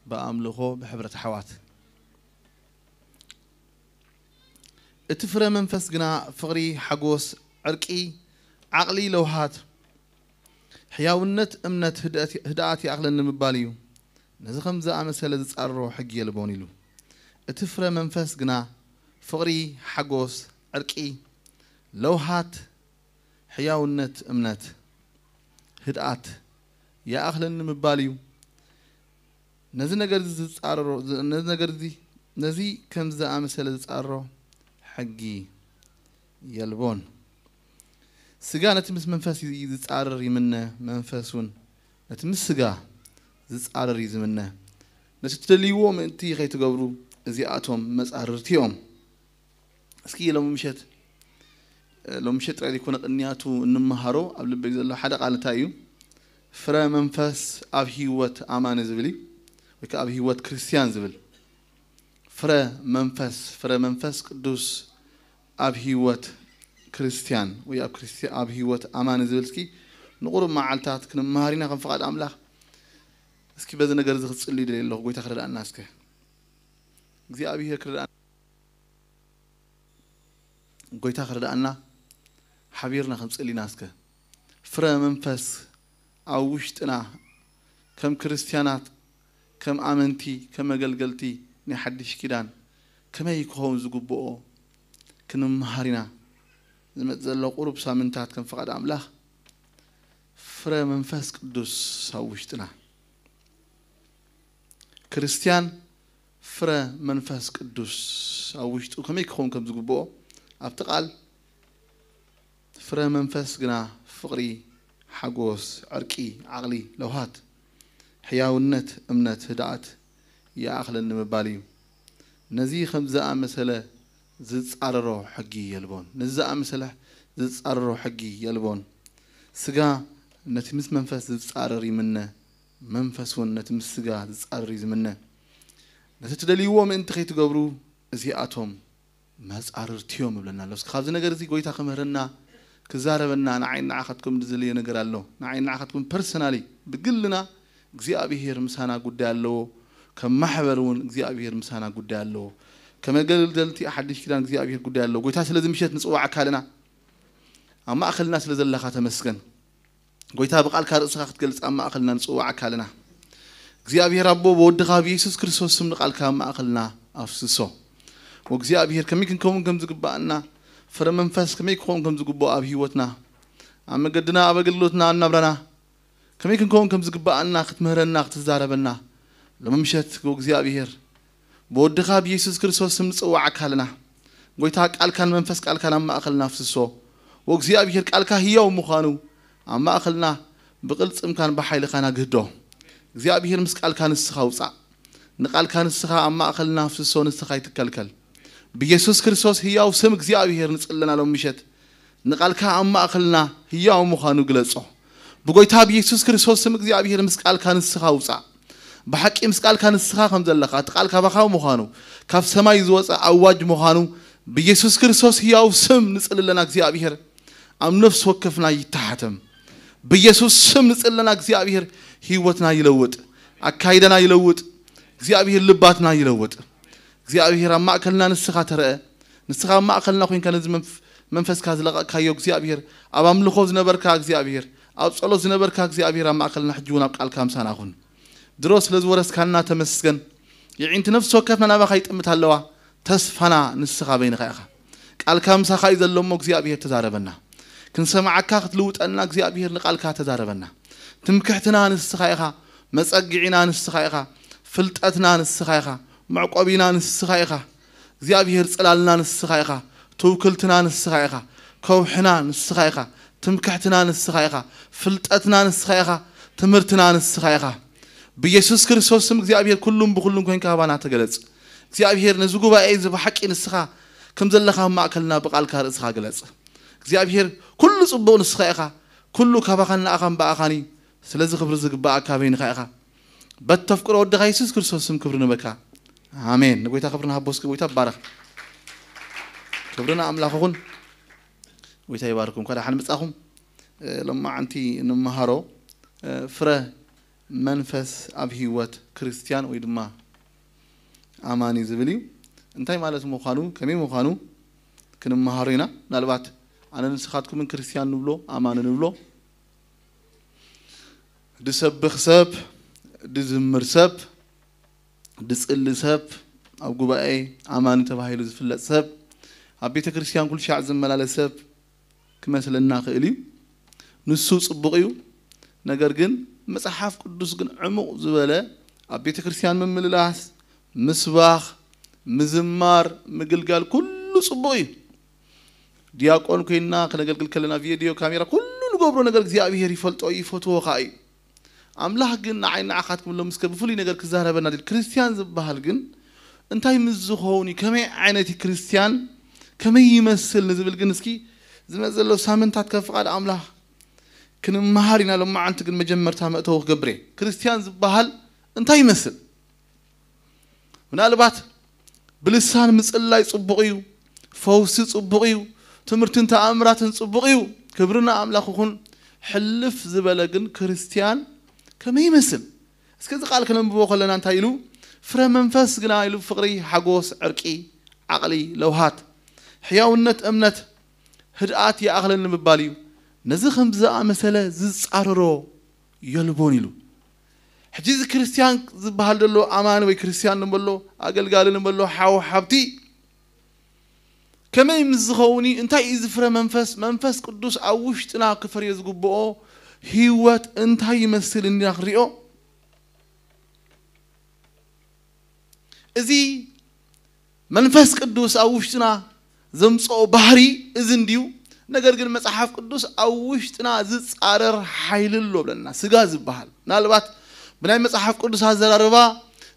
ብኣምልኾ ብሕብረት ኣሕዋት። እቲ ፍረ መንፈስ ግና ፍቕሪ፣ ሓጎስ፣ ዕርቂ፣ ዓቕሊ፣ ለውሃት፣ ሕያውነት፣ እምነት፣ ህድኣት፣ ህድኣት ይኣኽለኒ ምባል እዩ። ነዚ ከም ዝኣመሰለ ዝጻረሮ ሕጊ የልቦን ኢሉ። እቲ ፍረ መንፈስ ግና ፍቕሪ፣ ሓጎስ፣ ዕርቂ፣ ለውሃት፣ ሕያውነት፣ እምነት፣ ህድኣት ይኣኽለኒ ምባል እዩ። ነዚ ነገር እዚ ዝጻረሮ፣ ነዚ ነገር እዚ፣ ነዚ ከም ዝኣመሰለ ዝጻረሮ ሕጊ የልቦን። ስጋ ነቲ ምስ መንፈስ ዝጻረር ይምነ፣ መንፈስ እውን ነቲ ምስ ስጋ ዝጻረር እዩ ዝምነ። ነቲ ትደልይዎ ምእንቲ ከይትገብሩ እዚኣቶም መጻርርቲ እዮም። እስኪ ሎሚ ምሸት፣ ሎሚ ምሸት ጥራይ ዘይኮነ ቅንያቱ እንመሃሮ ኣብ ልበይ ዘሎ ሓደ ቃል እንታይ እዩ? ፍረ መንፈስ ኣብ ህይወት ኣማኒ ዝብል እዩ፣ ወይ ከዓ ኣብ ህይወት ክርስትያን ዝብል። ፍረ መንፈስ፣ ፍረ መንፈስ ቅዱስ ኣብ ህይወት ክርስትያን ወይ ኣብ ክርስትያ-፣ ኣብ ህይወት ኣማኒ ዝብል እስኪ ንቁሩብ መዓልታት ክንመሃር ኢና ከም ፍቓድ ኣምላኽ። እስኪ በዚ ነገር እዚ ክትጽልዩ ይደልየ ኣለኹ። ጎይታ ክረድኣና እስከ። እግዚኣብሔር ክረድኣና፣ ጎይታ ክረድኣና ሓቢርና ክንጽሊ ኢና እስከ። ፍረ መንፈስ ኣብ ውሽጥና ከም ክርስትያናት፣ ከም ኣመንቲ፣ ከም መገልገልቲ ናይ ሓድሽ ኪዳን ከመይ ክኸውን ዝግብኦ ክንመሃር ኢና። ዝመጽእ ዘሎ ቁሩብ ሳምንታት ከም ፍቓድ ኣምላኽ ፍረ መንፈስ ቅዱስ ኣብ ውሽጥና። ክርስትያን ፍረ መንፈስ ቅዱስ ኣብ ውሽጡ ከመይ ክኸውን ከም ዝግብኦ ኣብቲ ቃል፣ ፍረ መንፈስ ግና ፍቕሪ፣ ሓጎስ፣ ዕርቂ፣ ዓቕሊ፣ ለውሃት፣ ሕያውነት፣ እምነት፣ ህድኣት ይኣኽለኒ ምባል እዩ። ነዚ ከም ዝኣመሰለ ዝጻረሮ ሕጊ የልቦን። ነዚ ዝኣመሰለ ዝጻረሮ ሕጊ የልቦን። ስጋ ነቲ ምስ መንፈስ ዝጻረር ይምነ፣ መንፈስ እውን ነቲ ምስ ስጋ ዝጻረር እዩ ዝምነ። ነቲ ትደልይዎ ምእንቲ ከይትገብሩ እዚኣቶም መጻርርቲ እዮም ይብለና ኣሎ። እስኪ ካብዚ ነገር እዚ ጎይታ ክምህረና፣ ክዛረበና፣ ንዓይ ንዓኻትኩም ዝደልዮ ነገር ኣሎ። ንዓይ ንዓኻትኩም ፐርሰናሊ፣ ብግልና እግዚኣብሔር ምሳና ጉዳይ ኣለዎ። ከም ማሕበር እውን እግዚኣብሔር ምሳና ጉዳይ ኣለዎ። ከም ኣገልገልቲ ሓድሽ ኪዳን እግዚኣብሔር ጉዳይ ኣለዎ። ጎይታ ስለዚ ምሸት ንጽዋዕ ኣካልና፣ ኣብ ማእከልና ስለ ዘለኻ ተመስገን። ጎይታ ብቃልካ ርእስኻ ክትገልጽ ኣብ ማእከልና ንጽዋዕ ኣካልና። እግዚኣብሔር ኣቦ ብወድኻ ብየሱስ ክርስቶስ ስም ንቃልካ ኣብ ማእከልና ኣፍስሶ። ወእግዚኣብሔር ከመይ ክንከውን ከም ዝግባኣና፣ ፍረ መንፈስ ከመይ ክኸውን ከም ዝግብኦ ኣብ ህይወትና፣ ኣብ መገድና፣ ኣብ ኣገልግሎትና፣ ኣብ ናብራና ከመይ ክንከውን ከም ዝግባኣና ክትምህረና፣ ክትዛረበና ሎሚ ምሸት ወእግዚኣብሔር ብወድኻ ብየሱስ ክርስቶስ ስም ንጽዋዕ ኣካልና። ጎይታ ቃልካን መንፈስ ቃልካን ኣብ ማእከልና ኣፍስሶ። ወእግዚኣብሔር ቃልካ ህያው ምዃኑ ኣብ ማእከልና ብቕልጽምካን ብሓይልኻን ኣግህዶ። እግዚኣብሔር ምስ ቃልካ ንስኻ ውጻእ። ንቃልካ ንስኻ ኣብ ማእከልና ኣፍስሶ፣ ንስኻ ኣይትከልከል። ብየሱስ ክርስቶስ ህያው ስም እግዚኣብሔር ንጽለና ሎም ምሸት። ንቃልካ ኣብ ማእከልና ህያው ምዃኑ ግለጾ። ብጎይታ ብየሱስ ክርስቶስ ስም እግዚኣብሔር ምስ ቃልካ ንስኻ ውጻእ። ብሓቂ ምስ ቃልካ ንስኻ ከም ዘለኻ፣ እቲ ቃል ካባኻ ምዃኑ፣ ካብ ሰማይ ዝወጸ ኣዋጅ ምዃኑ ብየሱስ ክርስቶስ ህያው ስም ንጽልለና እግዚኣብሔር ኣብ ነፍሲ ወከፍና ይተሓተም። ብየሱስ ስም ንጽልለና እግዚኣብሔር ህይወትና ይለውጥ፣ ኣካይደና ይለውጥ፣ እግዚኣብሔር ልባትና ይለውጥ። እግዚኣብሔር ኣብ ማእከልና ንስኻ ተረአ፣ ንስኻ ኣብ ማእከልና ኮይንካ ነዚ መንፍ-፣ መንፈስካ ዝለቐቕካዮ እግዚኣብሔር፣ ኣብ ኣምልኾ ዝነበርካ እግዚኣብሔር፣ ኣብ ጸሎት ዝነበርካ እግዚኣብሔር ኣብ ማእከልና ሕጂ እውን ኣብ ቃልካ ምሳና ኩን። ድሮ ስለ ዝወረስካና ተመስገን። የዒንቲ ነፍሲ ወከፍና ናባኻ ይጥምት ኣለዋ። ተስፋና ንስኻ በይንኻ ኢኻ። ቃልካ ምሳኻ እዩ ዘሎ እሞ እግዚኣብሔር ተዛረበና። ክንሰምዓካ ክትልውጠና እግዚኣብሔር ንቃልካ ተዛረበና። ትምክሕትና ንስኻ ኢኻ። መጸግዒና ንስኻ ኢኻ። ፍልጠትና ንስኻ ኢኻ። መዕቆቢና ንስኻ ኢኻ። እግዚኣብሔር ጽላልና ንስኻ ኢኻ። ትውክልትና ንስኻ ኢኻ። ከውሕና ንስኻ ኢኻ። ትምክሕትና ንስኻ ኢኻ። ፍልጠትና ንስኻ ኢኻ። ትምህርትና ንስኻ ኢኻ። ብየሱስ ክርስቶስ ስም እግዚኣብሔር ኩሉን ብኩሉን ኮይንካ ካባና ተገለጽ። እግዚኣብሔር ነዚ ጉባኤ እዚ ብሓቂ ንስኻ ከም ዘለኻ ኣብ ማእከልና ብቃልካ ርእስኻ ግለጽ። እግዚኣብሔር ኩሉ ጽቡቕ ንስኻ ኢኻ። ኩሉ ካባኻን ንኣኻን ብኣኻን እዩ። ስለዚ ክብሪ ዝግባኣካ በይንኻ ኢኻ። በተፍቅሮ ወድኻ የሱስ ክርስቶስ ስም ክብሪ ንበካ። ኣሜን። ንጎይታ ክብሪ ንሃቦ እስኪ። ጎይታ ይባረኽ። ክብሪ ንኣምላኽ ይኹን። ጎይታ ይባርኩም። እንኳዕ ደሓን መጻኹም። እ፣ ሎማዓንቲ እንመሃሮ፣ እ፣ ፍረ መንፈስ ኣብ ህይወት ክርስቲያን ወይ ድማ ኣማኒ ዝብል እዩ። እንታይ ማለት ምዃኑ፣ ከመይ ምዃኑ ክንመሃሮ ኢና። ምናልባት ኣነ ንስኻትኩምን ክርስቲያን ንብሎ፣ ኣማኒ ንብሎ፣ ድሰብኽ ሰብ፣ ድዝምር ሰብ፣ ድጽሊ ሰብ፣ ኣብ ጉባኤ ኣማኒ ተባሂሉ ዝፍለጥ ሰብ፣ ኣብ ቤተ ክርስቲያን ኩሉ ሻዕ ዝመላለስ ሰብ ክመስለና ክእል እዩ። ንሱ ጽቡቕ እዩ። ነገር ግን መጽሓፍ ቅዱስ ግን ዕሙቕ ዝበለ ኣብ ቤተ ክርስቲያን ምምልላስ፣ ምስባኽ፣ ምዝማር፣ ምግልጋል ኩሉ ጽቡቕ እዩ። ዲያቆን ኮይና ክነገልግል ከለና ቪድዮ ካሜራ ኩሉ ንገብሮ ነገር እግዚኣብሔር ይፈልጦ ይፈትዎ ከዓ እዩ። ኣምላኽ ግን ንዓይ ንዓኻትኩም ሎም እስከ ብፍሉይ ነገር ክዛረበና ድል። ክርስቲያን ዝበሃል ግን እንታይ ምስ ዝኸውን እዩ? ከመይ ዓይነት እዩ ክርስቲያን? ከመይ ይመስል ንዝብል ግን እስኪ ዝመጽእ ዘሎ ሳምንታት ካብ ፍቓድ ኣምላኽ ክንመሃር ኢና። ሎማዓንቲ ግን መጀመርታ መእተዊ ክገብር እየ። ክርስቲያን ዝበሃል እንታይ ይመስል? ምናልባት ብልሳን ምጽላይ ጽቡቕ እዩ፣ ፈውሲ ጽቡቕ እዩ፣ ትምህርትን ተኣምራትን ጽቡቕ እዩ። ክብሪ ንኣምላኽ ይኹን። ሕልፍ ዝበለ ግን ክርስቲያን ከመይ ይመስል? እስከ እዚ ቃል ከነንብቦ ከለና እንታይ ኢሉ? ፍረ መንፈስ ግና ኢሉ ፍቕሪ፣ ሓጎስ፣ ዕርቂ፣ ዓቕሊ፣ ለውሃት፣ ሕያውነት፣ እምነት፣ ህድኣት ይኣኽለኒ ምባል እዩ። ነዚ ከም ዝኣመሰለ ዝጻረሮ የልቦን ኢሉ። ሕጂ እዚ ክርስቲያን ዝበሃል ዘሎ ኣማኒ ወይ ክርስቲያን ንበሎ፣ ኣገልጋሊ ንበሎ፣ ሓው ሓብቲ ከመይ ምስ ዝኸውን እዩ? እንታይ እዩ እዚ ፍረ መንፈስ? መንፈስ ቅዱስ ኣብ ውሽጥና ክፈርዮ ዝግብኦ ህይወት እንታይ ይመስል እንዲና ክንሪኦ? እዚ መንፈስ ቅዱስ ኣብ ውሽጥና ዘምጽኦ ባህሪ እዚ እንድዩ። ነገር ግን መጽሓፍ ቅዱስ ኣብ ውሽጥና ዝጻረር ሓይሊ ኣሎ ብለና። ስጋ ዝበሃል ምናልባት ብናይ መጽሓፍ ቅዱስ ኣዘራርባ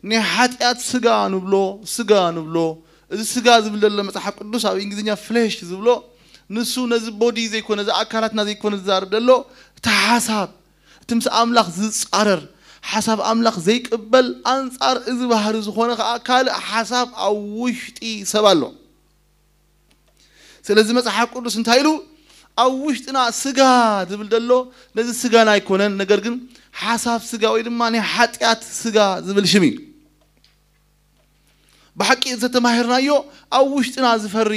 ናይ ሓጢኣት ስጋ ንብሎ፣ ስጋ ንብሎ። እዚ ስጋ ዝብል ዘሎ መጽሓፍ ቅዱስ ኣብ እንግሊዝኛ ፍሌሽ ዝብሎ ንሱ ነዚ ቦዲ ዘይኮነ፣ እዚ ኣካላትና ዘይኮነ ዝዛረብ ዘሎ እቲ ሓሳብ፣ እቲ ምስ ኣምላኽ ዝጻረር፣ ሓሳብ ኣምላኽ ዘይቅበል፣ ኣንጻር እዚ ባህሪ ዝኾነ ኸኣ ካልእ ሓሳብ ኣብ ውሽጢ ሰብ ኣሎ። ስለዚ መጽሓፍ ቅዱስ እንታይ ኢሉ? ኣብ ውሽጥና ስጋ ዝብል ዘሎ ነዚ ስጋና ኣይኮነን፣ ነገር ግን ሓሳብ ስጋ ወይ ድማ ናይ ሓጢኣት ስጋ ዝብል ሽም እዩ። ብሓቂ ዝተተማሂርናዮ ኣብ ውሽጥና ዝፈሪ፣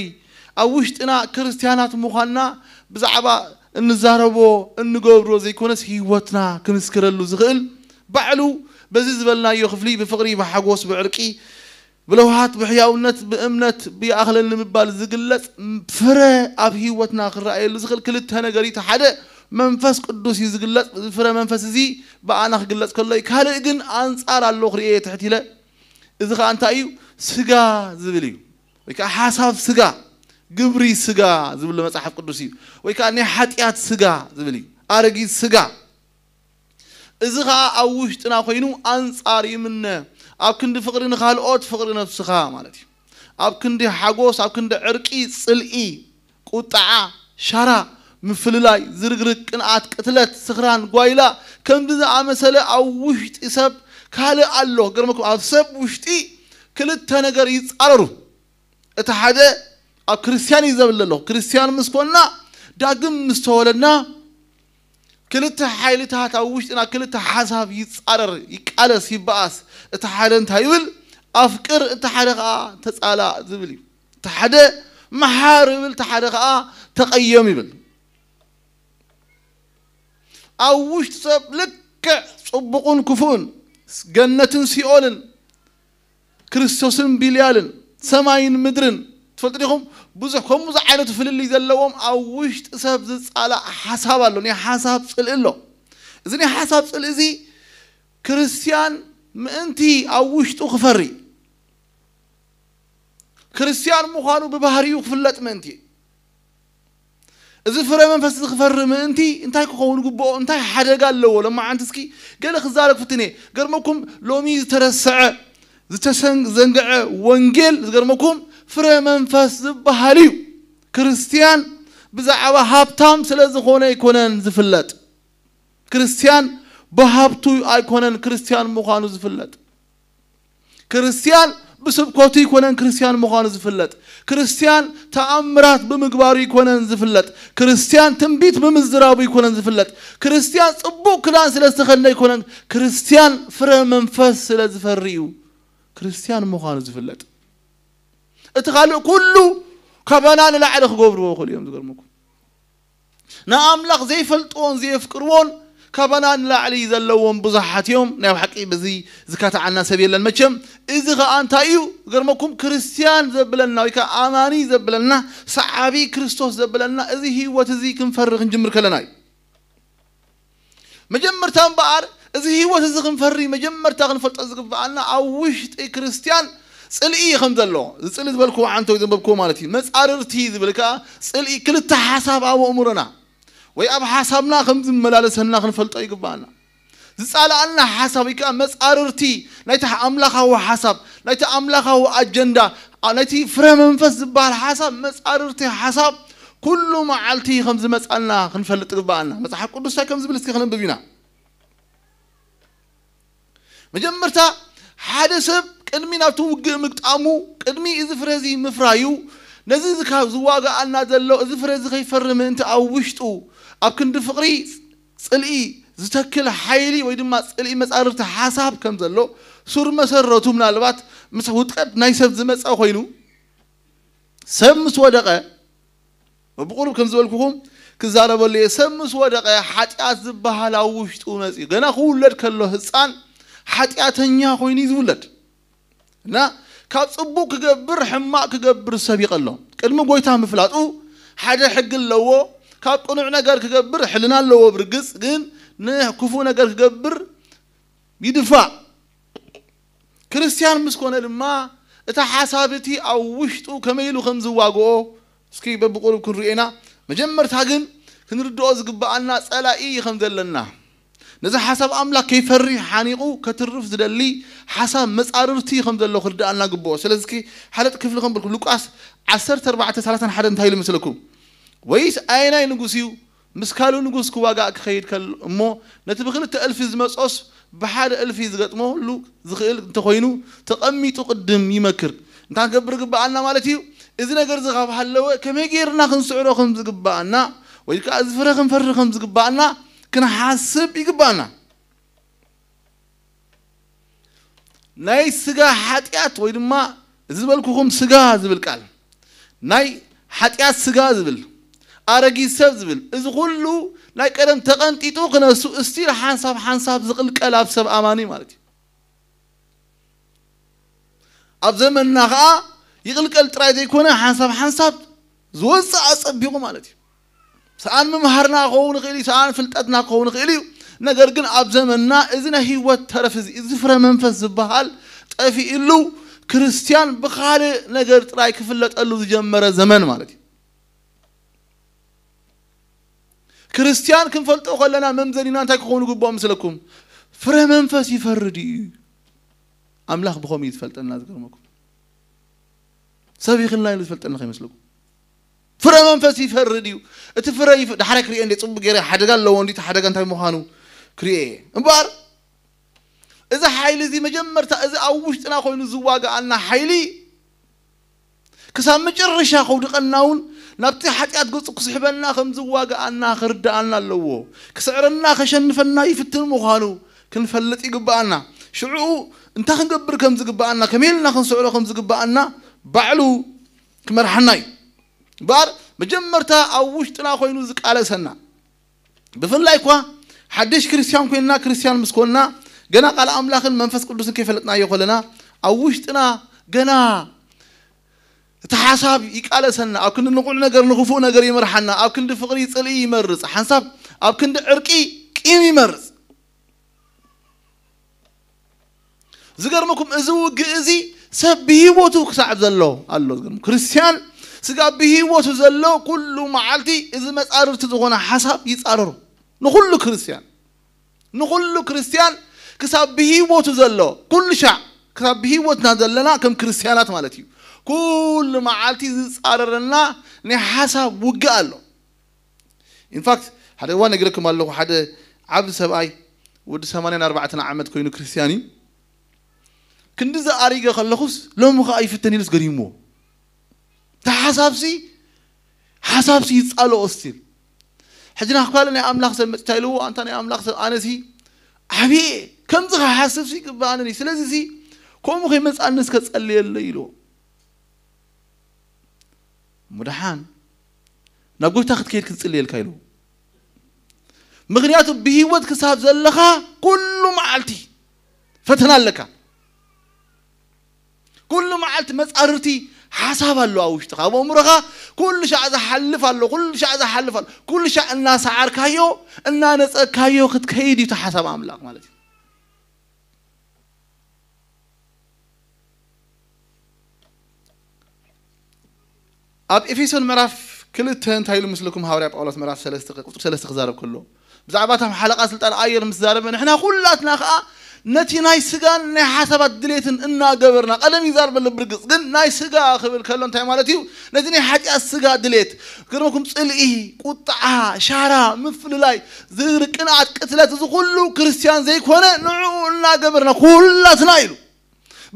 ኣብ ውሽጥና ክርስቲያናት ምዃንና ብዛዕባ እንዛረቦ እንገብሮ ዘይኮነስ ህይወትና ክምስክረሉ ዝኽእል ባዕሉ በዚ ዝበልናዮ ክፍሊ ብፍቕሪ፣ ብሓጎስ፣ ብዕርቂ፣ ብለውሃት፣ ብሕያውነት፣ ብእምነት፣ ብይኣኽለኒ ምባል ዝግለጽ ፍረ ኣብ ህይወትና ክረኣየሉ ዝኽእል ክልተ ነገር እዩ። እቲ ሓደ መንፈስ ቅዱስ እዩ ዝግለጽ። እዚ ፍረ መንፈስ እዚ ብኣና ክግለጽ ከሎ እዩ። ካልእ ግን ኣንጻር ኣሎ ክርእየ ትሕት ኢለ። እዚ ኸዓ እንታይ እዩ? ስጋ ዝብል እዩ። ወይ ከዓ ሓሳብ ስጋ፣ ግብሪ ስጋ ዝብል መጽሓፍ ቅዱስ እዩ። ወይ ከዓ ናይ ሓጢኣት ስጋ ዝብል እዩ። ኣረጊት ስጋ። እዚ ኸዓ ኣብ ውሽጥና ኮይኑ ኣንጻር ይምነ። ኣብ ክንዲ ፍቕሪ ንኻልኦት ፍቕሪ ነብስኻ ማለት እዩ። ኣብ ክንዲ ሓጎስ፣ ኣብ ክንዲ ዕርቂ ጽልኢ፣ ቁጥዓ፣ ሻራ፣ ምፍልላይ፣ ዝርግርግ፣ ቅንኣት፣ ቅትለት፣ ስኽራን፣ ጓይላ፣ ከምዚ ዝኣመሰለ ኣብ ውሽጢ ሰብ ካልእ ኣሎ። ገርመኩም ኣብ ሰብ ውሽጢ ክልተ ነገር ይጻረሩ። እቲ ሓደ ኣብ ክርስቲያን እዩ ዘብል ዘለኹ። ክርስቲያን ምስ ኮንና፣ ዳግም ምስ ተወለድና፣ ክልተ ሓይልታት ኣብ ውሽጥና፣ ክልተ ሓሳብ ይጻረር፣ ይቃለስ፣ ይበኣስ። እቲ ሓደ እንታይ ይብል? ኣፍቅር፣ እቲ ሓደ ኸኣ ተጻላእ ዝብል እዩ። እቲ ሓደ መሓር ይብል፣ እቲ ሓደ ኸኣ ተቐየም ይብል። ኣብ ውሽጢ ሰብ ልክዕ ጽቡቕን ክፉእን፣ ገነትን ሲኦልን፣ ክርስቶስን ቢልያልን፣ ሰማይን ምድርን፣ ትፈልጡ ዲኹም? ብዙሕ ከምኡ ዝዓይነቱ ፍልልይ ዘለዎም ኣብ ውሽጢ ሰብ ዝጻላእ ሓሳብ ኣሎ። ናይ ሓሳብ ጽልኢ ኣሎ። እዚ ናይ ሓሳብ ጽልኢ እዚ ክርስቲያን ምእንቲ ኣብ ውሽጡ ክፈሪ፣ ክርስቲያን ምዃኑ ብባህሪኡ ክፍለጥ ምእንቲ፣ እዚ ፍረ መንፈስ እዚ ክፈሪ ምእንቲ እንታይ ክኸውን ግብኦ? እንታይ ሓደጋ ኣለዎ? ሎማዓንቲ እስኪ ገለ ክዛረብ ክፍትን እየ። ገርመኩም ሎሚ ዝተረስዐ፣ ዝተሰን-፣ ዘንግዐ ወንጌል ዝገርመኩም ፍረ መንፈስ ዝበሃል እዩ። ክርስቲያን ብዛዕባ ሃብታም ስለ ዝኾነ ኣይኮነን ዝፍለጥ። ክርስቲያን ብሃብቱ ኣይኮነን ክርስቲያን ምዃኑ ዝፍለጥ። ክርስቲያን ብስብከቱ ኣይኮነን ክርስትያን ምዃኑ ዝፍለጥ። ክርስትያን ተኣምራት ብምግባሩ ኣይኮነን ዝፍለጥ። ክርስትያን ትንቢት ብምዝራቡ ኣይኮነን ዝፍለጥ። ክርስትያን ጽቡቕ ክዳን ስለ ዝተኸድነ ኣይኮነን። ክርስትያን ፍረ መንፈስ ስለ ዝፈሪ እዩ ክርስትያን ምዃኑ ዝፍለጥ። እቲ ካልእ ኩሉ ካባና ንላዕሊ ክገብርዎ ይኽእሉ እዮም። ዝገርመኩም ንኣምላኽ ዘይፈልጥዎን ዘየፍቅርዎን ካባና ንላዕሊ ዘለዎም ብዙሓት እዮም። ናይ ብሓቂ በዚ ዝካትዓና ሰብ የለን። መቸም እዚ ኸኣ እንታይ እዩ? ዝገርመኩም ክርስትያን ዘብለና ወይ ከዓ ኣማኒ ዘብለና፣ ሰዓቢ ክርስቶስ ዘብለና፣ እዚ ህይወት እዚ ክንፈሪ ክንጅምር ከለና እዩ። መጀመርታ እምበኣር እዚ ህይወት እዚ ክንፈሪ መጀመርታ ክንፈልጦ ዝግብኣና ኣብ ውሽጢ ክርስትያን ጽልኢ ከም ዘሎ፣ እዚ ጽልኢ ዝበልክዎ ዓንቶ ዘንበብክዎ ማለት እዩ። መጻርርቲ ዝብል ከኣ ጽልኢ ክልተ ሓሳብ ኣብ ኣእምሮና ወይ ኣብ ሓሳብና ከም ዝመላለሰና ክንፈልጦ ይግብኣና። ዝጻልኣና ሓሳብ ወይ ከዓ መጻርርቲ ናይቲ ኣምላኻዊ ሓሳብ፣ ናይቲ ኣምላኻዊ ኣጀንዳ፣ ናይቲ ፍረ መንፈስ ዝበሃል ሓሳብ፣ መጻርርቲ ሓሳብ ኩሉ መዓልቲ ከም ዝመጻና ክንፈልጥ ይግብኣና። መጽሓፍ ቅዱስ እንታይ ከም ዝብል እስኪ ክነንብብ ኢና። መጀመርታ ሓደ ሰብ ቅድሚ ናብቲ ውግእ ምግጣሙ፣ ቅድሚ እዚ ፍረ እዚ ምፍራዩ፣ ነዚ እዚ ካብ ዝዋግኣና ዘሎ፣ እዚ ፍረ እዚ ከይፈሪ ምእንቲ ኣብ ውሽጡ ኣብ ክንዲ ፍቕሪ ጽልኢ ዝተክል ሓይሊ ወይ ድማ ጽልኢ መጻርርቲ ሓሳብ ከም ዘሎ፣ ሱር መሰረቱ ምናልባት ምስ ውድቀት ናይ ሰብ ዝመጸ ኮይኑ፣ ሰብ ምስ ወደቐ፣ ብቁሩብ ከም ዝበልኩኹም ክዛረበሉ እየ። ሰብ ምስ ወደቐ ሓጢኣት ዝበሃል ኣብ ውሽጡ መጽዩ። ገና ክውለድ ከሎ ህፃን ሓጢኣተኛ ኮይኑ እዩ ዝውለድ። እና ካብ ጽቡቕ ክገብር ሕማቕ ክገብር ሰብ ይቐሎ። ቅድሚ ጎይታ ምፍላጡ ሓደ ሕጊ ኣለዎ። ካብ ቅኑዕ ነገር ክገብር ሕልና ኣለዎ። ብርግጽ ግን ንክፉእ ነገር ክገብር ይድፋእ። ክርስትያን ምስ ኮነ ድማ እቲ ሓሳብ እቲ ኣብ ውሽጡ ከመይ ኢሉ ከም ዝዋግኦ እስኪ በብቁሩብ ክንርእዮ ኢና። መጀመርታ ግን ክንርድኦ ዝግብኣና ጸላኢ ከም ዘለና፣ ነዚ ሓሳብ ኣምላኽ ከይፈሪ ሓኒቑ ከትርፍ ዝደሊ ሓሳብ መጻርርቲ ከም ዘሎ ክርድኣና ግብኦ። ስለዚ እስኪ ሓደ ክፍሊ ከንብልኩም። ሉቃስ ዓሰርተ ኣርባዕተ ሰላሳን ሓደን እንታይ ኢሉ መስለኩም? ወይስ ኣየናይ ንጉስ እዩ ምስ ካልእ ንጉስ ክዋጋእ ክኸይድ ከሎ እሞ ነቲ ብክልተ እልፊ ዝመጾስ ብሓደ እልፊ ዝገጥመሉ ዝኽእል እንተኾይኑ ተቐሚጡ ቅድም ይመክር? እንታይ ክንገብር ግብኣና ማለት እዩ? እዚ ነገር እዚ ካብ ሃለወ ከመይ ጌርና ክንስዕሮ ከም ዝግብኣና ወይ ከዓ እዚ ፍረ ክንፈሪ ከም ዝግብኣና ክንሓስብ ይግብኣና። ናይ ስጋ ሓጢኣት ወይ ድማ እዚ ዝበልኩኹም ስጋ ዝብል ቃል ናይ ሓጢኣት ስጋ ዝብል ኣረጊት ሰብ ዝብል እዚ ኩሉ ናይ ቀደም ተቐንጢጡ ክነሱ እስቲል ሓንሳብ ሓንሳብ ዝቕልቀል ኣብ ሰብ ኣማኒ ማለት እዩ። ኣብ ዘመንና ከዓ ይቕልቀል ጥራይ ዘይኮነ ሓንሳብ ሓንሳብ ዝወፅእ ኣፀቢቑ ማለት እዩ። ሰኣን ምምሃርና ክኸውን ይኽእል እዩ፣ ሰኣን ፍልጠትና ክኸውን ይኽእል እዩ። ነገር ግን ኣብ ዘመንና እዚ ናይ ህይወት ተረፍ እዚ እዚ ፍረ መንፈስ ዝበሃል ጠፊእሉ ክርስትያን ብኻልእ ነገር ጥራይ ክፍለጠሉ ዝጀመረ ዘመን ማለት እዩ። ክርስትያን ክንፈልጦ ከለና መምዘኒና እንታይ ክኸውን ግብኦ ምስለኩም? ፍረ መንፈስ ይፈርድ እዩ። ኣምላኽ ብኸምኡ እዩ ዝፈልጠና። ዝገርመኩም ሰብ ይኽልና ኢሉ ዝፈልጠና ከይመስለኩም። ፍረ መንፈስ ይፈርድ እዩ። እቲ ፍረ ይፍ- ዳሕራይ ክሪኦ እንደ ጽቡቅ ገይረ ሓደጋ ኣለዎ እንዲ ሓደጋ እንታይ ምዃኑ ክሪኦ እየ እምበኣር እዚ ሓይሊ እዚ መጀመርታ እዚ ኣብ ውሽጥና ኮይኑ ዝዋጋኣና ሓይሊ ክሳብ መጨረሻ ከውድቐና እውን ናብቲ ሓጢኣት ገጹ ክስሕበና ከም ዝዋጋኣና ክርዳኣና ኣለዎ። ክስዕረና ከሸንፈና ይፍትን ምዃኑ ክንፈልጥ ይግባኣና። ሽዑ እንታይ ክንገብር ከም ዝግባኣና ከመይ ኢልና ክንስዕሮ ከም ዝግባኣና ባዕሉ ክመርሓና እዩ። እምበኣር መጀመርታ ኣብ ውሽጥና ኮይኑ ዝቃለሰና ብፍላይ እኳ ሓድሽ ክርስትያን ኮይንና ክርስትያን ምስ ኮንና ገና ቃል ኣምላኽን መንፈስ ቅዱስን ከይፈለጥናዮ ከለና ኣብ ውሽጥና ገና እቲ ሓሳብ ይቃለሰና ኣብ ክንዲ ንቑዕ ነገር ንክፉእ ነገር ይመርሓና ኣብ ክንዲ ፍቕሪ ጽልኢ ይመርጽ ሓንሳብ ኣብ ክንዲ ዕርቂ ቂም ይመርጽ ዝገርመኩም እዚ ውግእ እዚ ሰብ ብህይወቱ ክሳዕ ዘሎ ኣሎ ዝገርም ክርስትያን ስጋ ብህይወቱ ዘሎ ኩሉ መዓልቲ እዚ መጻርርቲ ዝኾነ ሓሳብ ይጻረሩ ንኩሉ ክርስትያን ንኩሉ ክርስትያን ክሳብ ብህይወቱ ዘሎ ኩሉ ሻዕ ክሳብ ብህይወትና ዘለና ከም ክርስትያናት ማለት እዩ ኩሉ መዓልቲ ዝጻረረና ናይ ሓሳብ ውግእ ኣሎ ኢንፋክት ሓደ እዋን ነግረኩም ኣለኹ ሓደ ዓብ ሰብኣይ ወዲ ሰማንያን ኣርባዕተን ዓመት ኮይኑ ክርስትያን እዩ ክንዲ ዝኣሪገ ከለኹስ ሎሚ ኸኣ ይፍተን ኢሉስ ገሪምዎ። እቲ ሓሳብሲ ሓሳብሲ ይጻልኦ ስቲል። ሕጂ ናኽባለ ናይ ኣምላኽ ሰብ መጽታ ኢልዎ፣ ኣንታ ናይ ኣምላኽ ሰብ ኣነሲ ዓብየ ከምዚ ክሓስብሲ ይግብኣንን እዩ። ስለዚሲ ከምኡ ከይመጽኣንስ ከጸልየለይ ኢልዎ። እሞ ደሓን ናብ ጎይታ ክትከይድ ክንጽልየልካ ኢልዎ። ምኽንያቱ ብህይወት ክሳብ ዘለኻ ኩሉ መዓልቲ ፈተና ኣለካ። ኩሉ መዓልቲ መጻርርቲ ሓሳብ ኣሎ ኣብ ውሽጥኻ፣ ኣብ ኣእምሮኻ ኩሉ ሻዕ ዝሓልፍ ኣሎ፣ ኩሉ ሻዕ ዝሓልፍ ኣሎ፣ ኩሉ ሻዕ እናሰዓርካዮ እናነጸግካዮ ክትከይድ እዩ እቲ ሓሳብ ኣምላኽ ማለት እዩ። ኣብ ኤፌሶን ምዕራፍ ክልተ እንታይ ኢሉ ምስልኩም ሃዋርያ ጳውሎስ ምዕራፍ ሰለስተ ቁጽሪ ሰለስተ ክዛረብ ከሎ ብዛዕባ እቶም ሓለቓ ስልጣን ኣየር ምስ ዛረበ ንሕና ኩላትና ኸኣ ነቲ ናይ ስጋን ናይ ሓሳባት ድሌትን እናገበርና ቀደም ይዛርበሉ ብርግጽ ግን ናይ ስጋ ክብል ከሎ እንታይ ማለት እዩ? ነቲ ናይ ሓጢኣት ስጋ ድሌት ገርመኩም ጽልኢ፣ ቁጥዓ፣ ሻራ፣ ምፍልላይ፣ ዝርቅንኣት፣ ቅትለት እዚ ኩሉ ክርስትያን ዘይኮነ ንዕኡ እናገበርና ኩላትና ኢሉ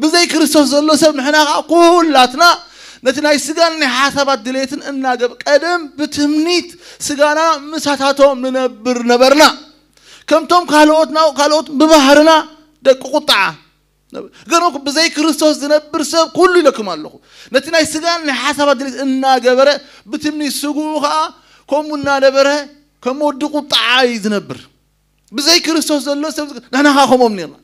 ብዘይ ክርስቶስ ዘሎ ሰብ ንሕና ከዓ ኩላትና ነቲ ናይ ስጋን ናይ ሓሳባት ድሌትን እናገብ ቀደም ብትምኒት ስጋና ምሳታቶም ንነብር ነበርና። ከምቶም ካልኦትና ካልኦት ብባህርና ደቂ ቁጣዓ ገርመኩም ብዘይ ክርስቶስ ዝነብር ሰብ ኩሉ ኢለኩም ኣለኹ። ነቲ ናይ ስጋን ናይ ሓሳባት ድሌት እናገበረ ብትምኒት ስግኡ ከዓ ከምኡ እናነበረ ከም ወዲ ቁጣዓ እዩ ዝነብር። ብዘይ ክርስቶስ ዘሎ ሰብ ንሕና ከዓ ከምኦም ነርና።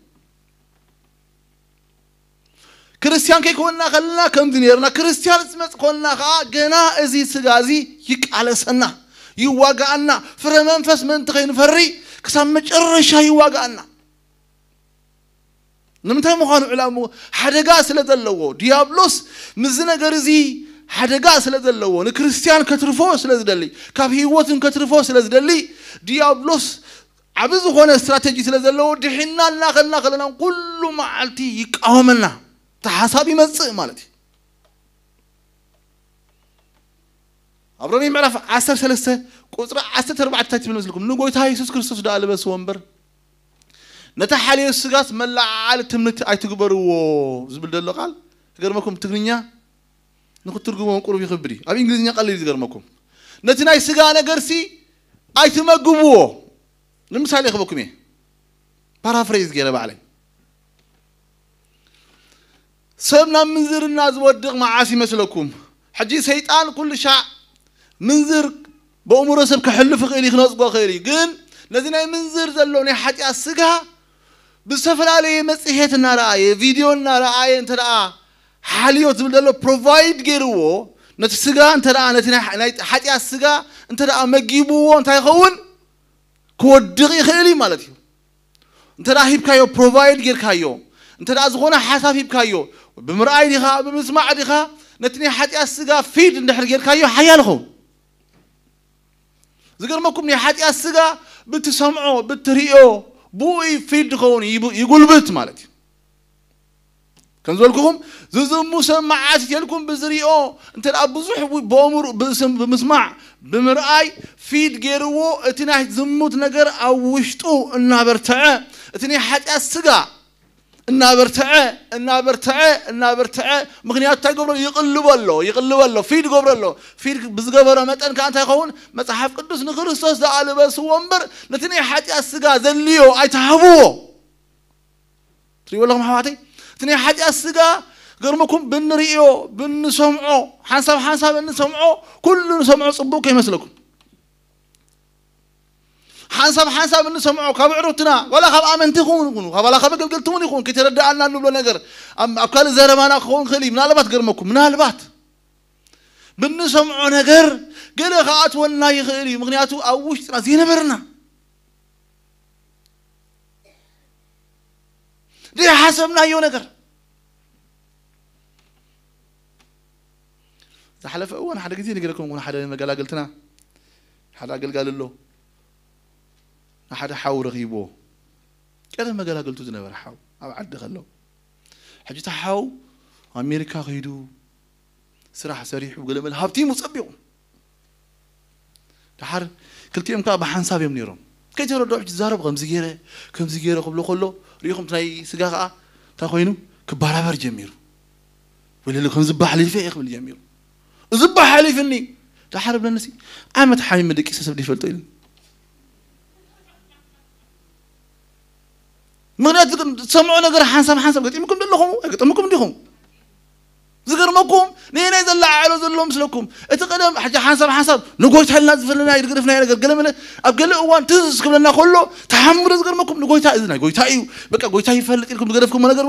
ክርስትያን ከይኮንና ከለና ከምዚ ነርና። ክርስትያን ዝመፅ ኮንና ከዓ ገና እዚ ስጋ እዚ ይቃለሰና፣ ይዋጋኣና። ፍረ መንፈስ ምእንቲ ከይንፈሪ ክሳብ መጨረሻ ይዋጋኣና። ንምንታይ ምዃኑ ዕላምኡ ሓደጋ ስለ ዘለዎ ዲያብሎስ ምስዚ ነገር እዚ ሓደጋ ስለ ዘለዎ ንክርስትያን ከትርፎ ስለ ዝደሊ ካብ ህይወትን ከትርፎ ስለ ዝደሊ ዲያብሎስ ዓብ ዝኾነ ስትራተጂ ስለ ዘለዎ ድሒና እናኸልና ከለና ኩሉ መዓልቲ ይቃወመና። ተሓሳብ ይመፅእ ማለት እዩ። ኣብ ሮሜ ምዕራፍ ዓሰርተ ሰለስተ ቁፅሪ ዓሰርተ ኣርባዕተ እንታይ ትብል መስልኩም? ንጎይታ የሱስ ክርስቶስ ደኣ ልበስዎ እምበር ነቲ ሓልዮ ስጋስ መለዓዓሊ ትምኒት ኣይትግበርዎ ዝብል ዘሎ ቃል ክገርመኩም ትግርኛ ንክትርጉሞም ቁሩብ ይኽብድ እዩ። ኣብ እንግሊዝኛ ቀሊል ዝገርመኩም ነቲ ናይ ስጋ ነገርሲ ኣይትመግብዎ። ንምሳሌ ክበኩም እየ ፓራፍሬዝ ገይረ ባዕለይ ሰብ ናብ ምንዝርና ዝወድቕ መዓስ ይመስለኩም? ሕጂ ሰይጣን ኩሉ ሻዕ ምንዝር ብእምሮ ሰብ ክሕልፍ ይኽእል እዩ ክነፅጎ ይኽእል እዩ። ግን ነዚ ናይ ምንዝር ዘሎ ናይ ሓጢኣት ስጋ ብዝተፈላለየ መፅሄት እናረኣየ ቪድዮ እናረኣየ እንተ ደኣ ሓልዮት ዝብል ዘሎ ፕሮቫይድ ገይርዎ ነቲ ስጋ እንተ ደኣ ነቲ ናይ ሓጢኣት ስጋ እንተ ደኣ መጊብዎ እንታይ ይኸውን? ክወድቕ ይኽእል እዩ ማለት እዩ። እንተ ደኣ ሂብካዮ ፕሮቫይድ ጌርካዮ እንተ ደኣ ዝኾነ ሓሳብ ሂብካዮ ብምርኣይ ዲኻ ብምስማዕ ዲኻ ነቲ ናይ ሓጢኣት ስጋ ፊድ እንድሕር ጌርካዮ ሓያል ይኸውን። ዝገርመኩም ናይ ሓጢኣት ስጋ ብትሰምዖ ብትሪኦ ብኡ ፊድ ዝኸውን ይጉልብት ማለት እዩ። ከም ዝበልኩኹም ዝዝሙ ሰብ መዓት ይትየልኩም ብዝሪኦ እንተ ደኣ ብዙሕ ብኦምሩ ብምስማዕ ብምርኣይ ፊድ ገይርዎ እቲ ናይ ዝሙት ነገር ኣብ ውሽጡ እናበርትዐ እቲ ናይ ሓጢኣት ስጋ እናበርትዐ እናበርትዐ እናበርትዐ ምክንያቱ እንታይ ገብሮ ይቕልበሎ ይቕልበሎ ፊድ ገብረሎ ፊድ ብዝገበሮ መጠን ከዓ እንታይ ይኸውን መፅሓፍ ቅዱስ ንክርስቶስ ዝኣልበስዎ እምበር ነቲ ናይ ሓጢኣት ስጋ ዘልዮ ኣይትሃብዎ ትሪእዎ ኣለኹም ኣሕዋተይ እቲ ናይ ሓጢኣት ስጋ ገርመኩም ብንርእዮ ብንሰምዖ ሓንሳብ ሓንሳብ እንሰምዖ ኩሉ ንሰምዖ ፅቡቅ ከይመስለኩም ሓንሳብ ሓንሳብ እንሰምዖ ካብ ኣዕሩኽትና ዋላ ካብ ኣመንቲ ክውን ይኹኑ ዋላ ካብ ኣገልገልቲ እውን ይኹን ከይተረዳኣና እንብሎ ነገር ኣብ ካልእ ዘረባና ክኸውን ክእል እዩ ምናልባት ገርመኩም ምናልባት ብንሰምዖ ነገር ገለ ክኣትወና ይኽእል እዩ ምክንያቱ ኣብ ውሽጥና ዘይነበርና ዘይሓሰብናዮ ነገር ዝሓለፈ እዋን ሓደ ግዜ ንገረኩም ን ሓደ መገላገልትና ሓደ ኣገልጋሊ ኣሎ ንሓደ ሓው ረኺብዎ ቀደም መገላገልቱ ዝነበረ ሓው ኣብ ዓዲ ከሎ ሕጂ እቲ ሓው ኣሜሪካ ከይዱ ስራሕ ሰሪሑ ገለመለ ሃብቲሙ ጸቢቑ ድሓር ክልቲኦም ከዓ ብሓንሳብ እዮም ነይሮም ከይተረድኦ ሕጂ ዛረብ ከምዚ ገይረ ከምዚ ገይረ ክብሎ ከሎ ሪኢኹም ናይ ስጋ ከዓ እንታይ ኮይኑ ክበራበር ጀሚሩ። ወለለ ከምዚ ባሕሊፈ እየ ክብል ጀሚሩ። እዚ ባሕሊፍኒ ደሓር ብለንሲ ዓመት ሓሚመ ደቂሰ ሰብ ይፈልጦ ኢሉ። ምክንያቱ ግን ትሰምዑ ነገር ሓንሳብ ሓንሳብ ገጢምኩም ዘለኹም ኣይገጠምኩም እንዲኹም? ዝገርመኩም ንናይ ዘለዓዕሎ ዘሎ ምስለኩም እቲ ቀደም ሕጂ ሓንሳብ ሓንሳብ ንጎይታ ኢልና ዝፈለና ይድግደፍናዮ ነገር ገለ መለ ኣብ ገለ እዋን ትዝ ክብለና ከሎ ተሓምሩ። ዝገርመኩም ንጎይታ እዚ ናይ ጎይታ እዩ፣ በቃ ጎይታ ይፈልጥ ኢልኩም ዝገደፍኩሞ ነገር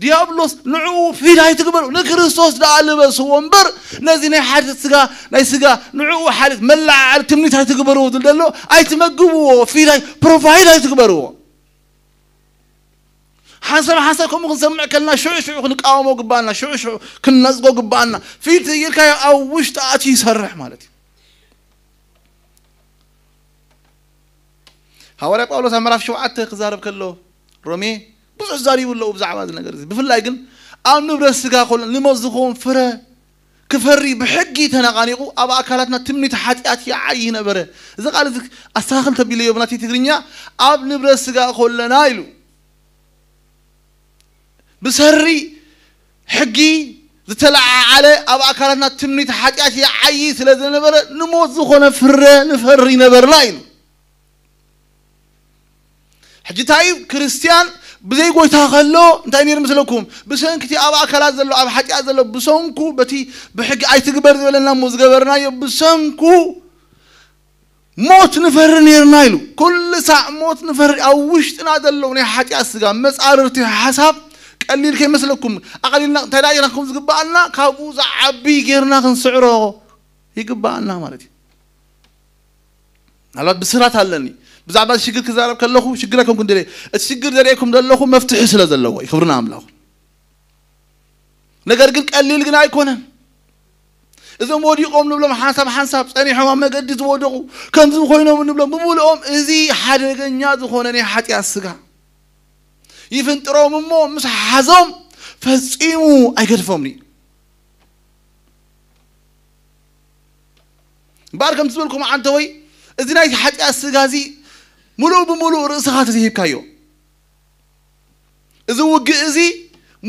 ዲያብሎስ ንዕኡ ፊድ ኣይትግበሩ፣ ንክርስቶስ ደኣ ልበስዎ እምበር ነዚ ናይ ሓድት ስጋ ናይ ስጋ ንዕኡ ሓድት መለዓዓል ትምኒት ኣይትግበርዎ ዝብል ዘሎ ኣይትመግብዎ፣ ፊድ ኣይ ፕሮቫይድ ኣይትግበርዎ። ሓንሳብ ሓንሳብ ከምኡ ክንሰምዕ ከለና ሽዑ ሽዑ ክንቃወሞ ግባኣና፣ ሽዑ ሽዑ ክንነጽጎ ግባኣና። ፊድ ኢልካዮ ኣብ ውሽጢ ኣትዩ ይሰርሕ ማለት እዩ። ሃዋርያ ጳውሎስ ኣብ ምዕራፍ ሸውዓተ ክዛረብ ከሎ ሮሜ ብዙሕ ዛሪቡ ኣለዉ ብዛዕባ እዚ ነገር እዚ። ብፍላይ ግን ኣብ ንብረት ስጋ ኮሎ ንሞት ዝኸውን ፍረ ክፈሪ ብሕጊ ተነቓኒቑ ኣብ ኣካላትና ትምኒት ሓጢኣት ይዓይ ነበረ። እዚ ቃል እዚ ኣስተኻኽል ተቢለዮ ብናተይ ትግርኛ ኣብ ንብረት ስጋ ኮለና ኢሉ። ብሰሪ ሕጊ ዝተለዓዓለ ኣብ ኣካላትና ትምኒት ሓጢኣት ይዓይ ስለ ዝነበረ ንሞት ዝኾነ ፍረ ንፈሪ ነበርና ኢሉ። ሕጂ እንታይ እዩ ክርስትያን ብዘይ ጎይታ ከሎ እንታይ ነይሩ ምስለኩም? ብሰንክቲ ኣብ ኣካላት ዘሎ ኣብ ሓጢኣት ዘሎ ብሰንኩ በቲ ብሕጊ ኣይትግበር ዝበለና እሞ ዝገበርናዮ ብሰንኩ ሞት ንፈሪ ነይርና ኢሉ። ኩሉ ሳዕ ሞት ንፈሪ ኣብ ውሽጥና ዘለዉ ናይ ሓጢኣት ስጋ መጻርርቲ ሓሳብ ቀሊል ከይመስለኩም ኣቐሊልና እንታይ ደኣ ጌርና ከም ዝግባኣና ካብኡ ዝዓቢ ጌርና ክንስዕሮ ይግባኣና ማለት እዩ። ምናልባት ብስራት ኣለኒ ብዛዕባ ሽግር ክዛረብ ከለኹ ሽግር ኣይኮንኩን ደለ እቲ ሽግር ዘርእየኩም ዘለኹ መፍትሒ ስለ ዘለዎ እዩ። ክብርና ኣምላኹ። ነገር ግን ቀሊል ግን ኣይኮነን። እዞም ወዲቖም ንብሎም ሓንሳብ ሓንሳብ ጸኒሖም ኣብ መገዲ ዝወደቑ ከምዚ ኮይኖም ንብሎም ብምልኦም እዚ ሓደገኛ ዝኾነ ናይ ሓጢኣት ስጋ ይፍንጥሮም እሞ ምስ ሓዞም ፈጺሙ ኣይገድፎምኒ። እምበኣር ከምቲ ዝበልኩም ዓንተወይ እዚ ናይ ሓጢኣት ስጋ እዚ ምሉእ ብምሉእ ርእስኻ ተዘይሂብካዮ እዚ ውግእ እዚ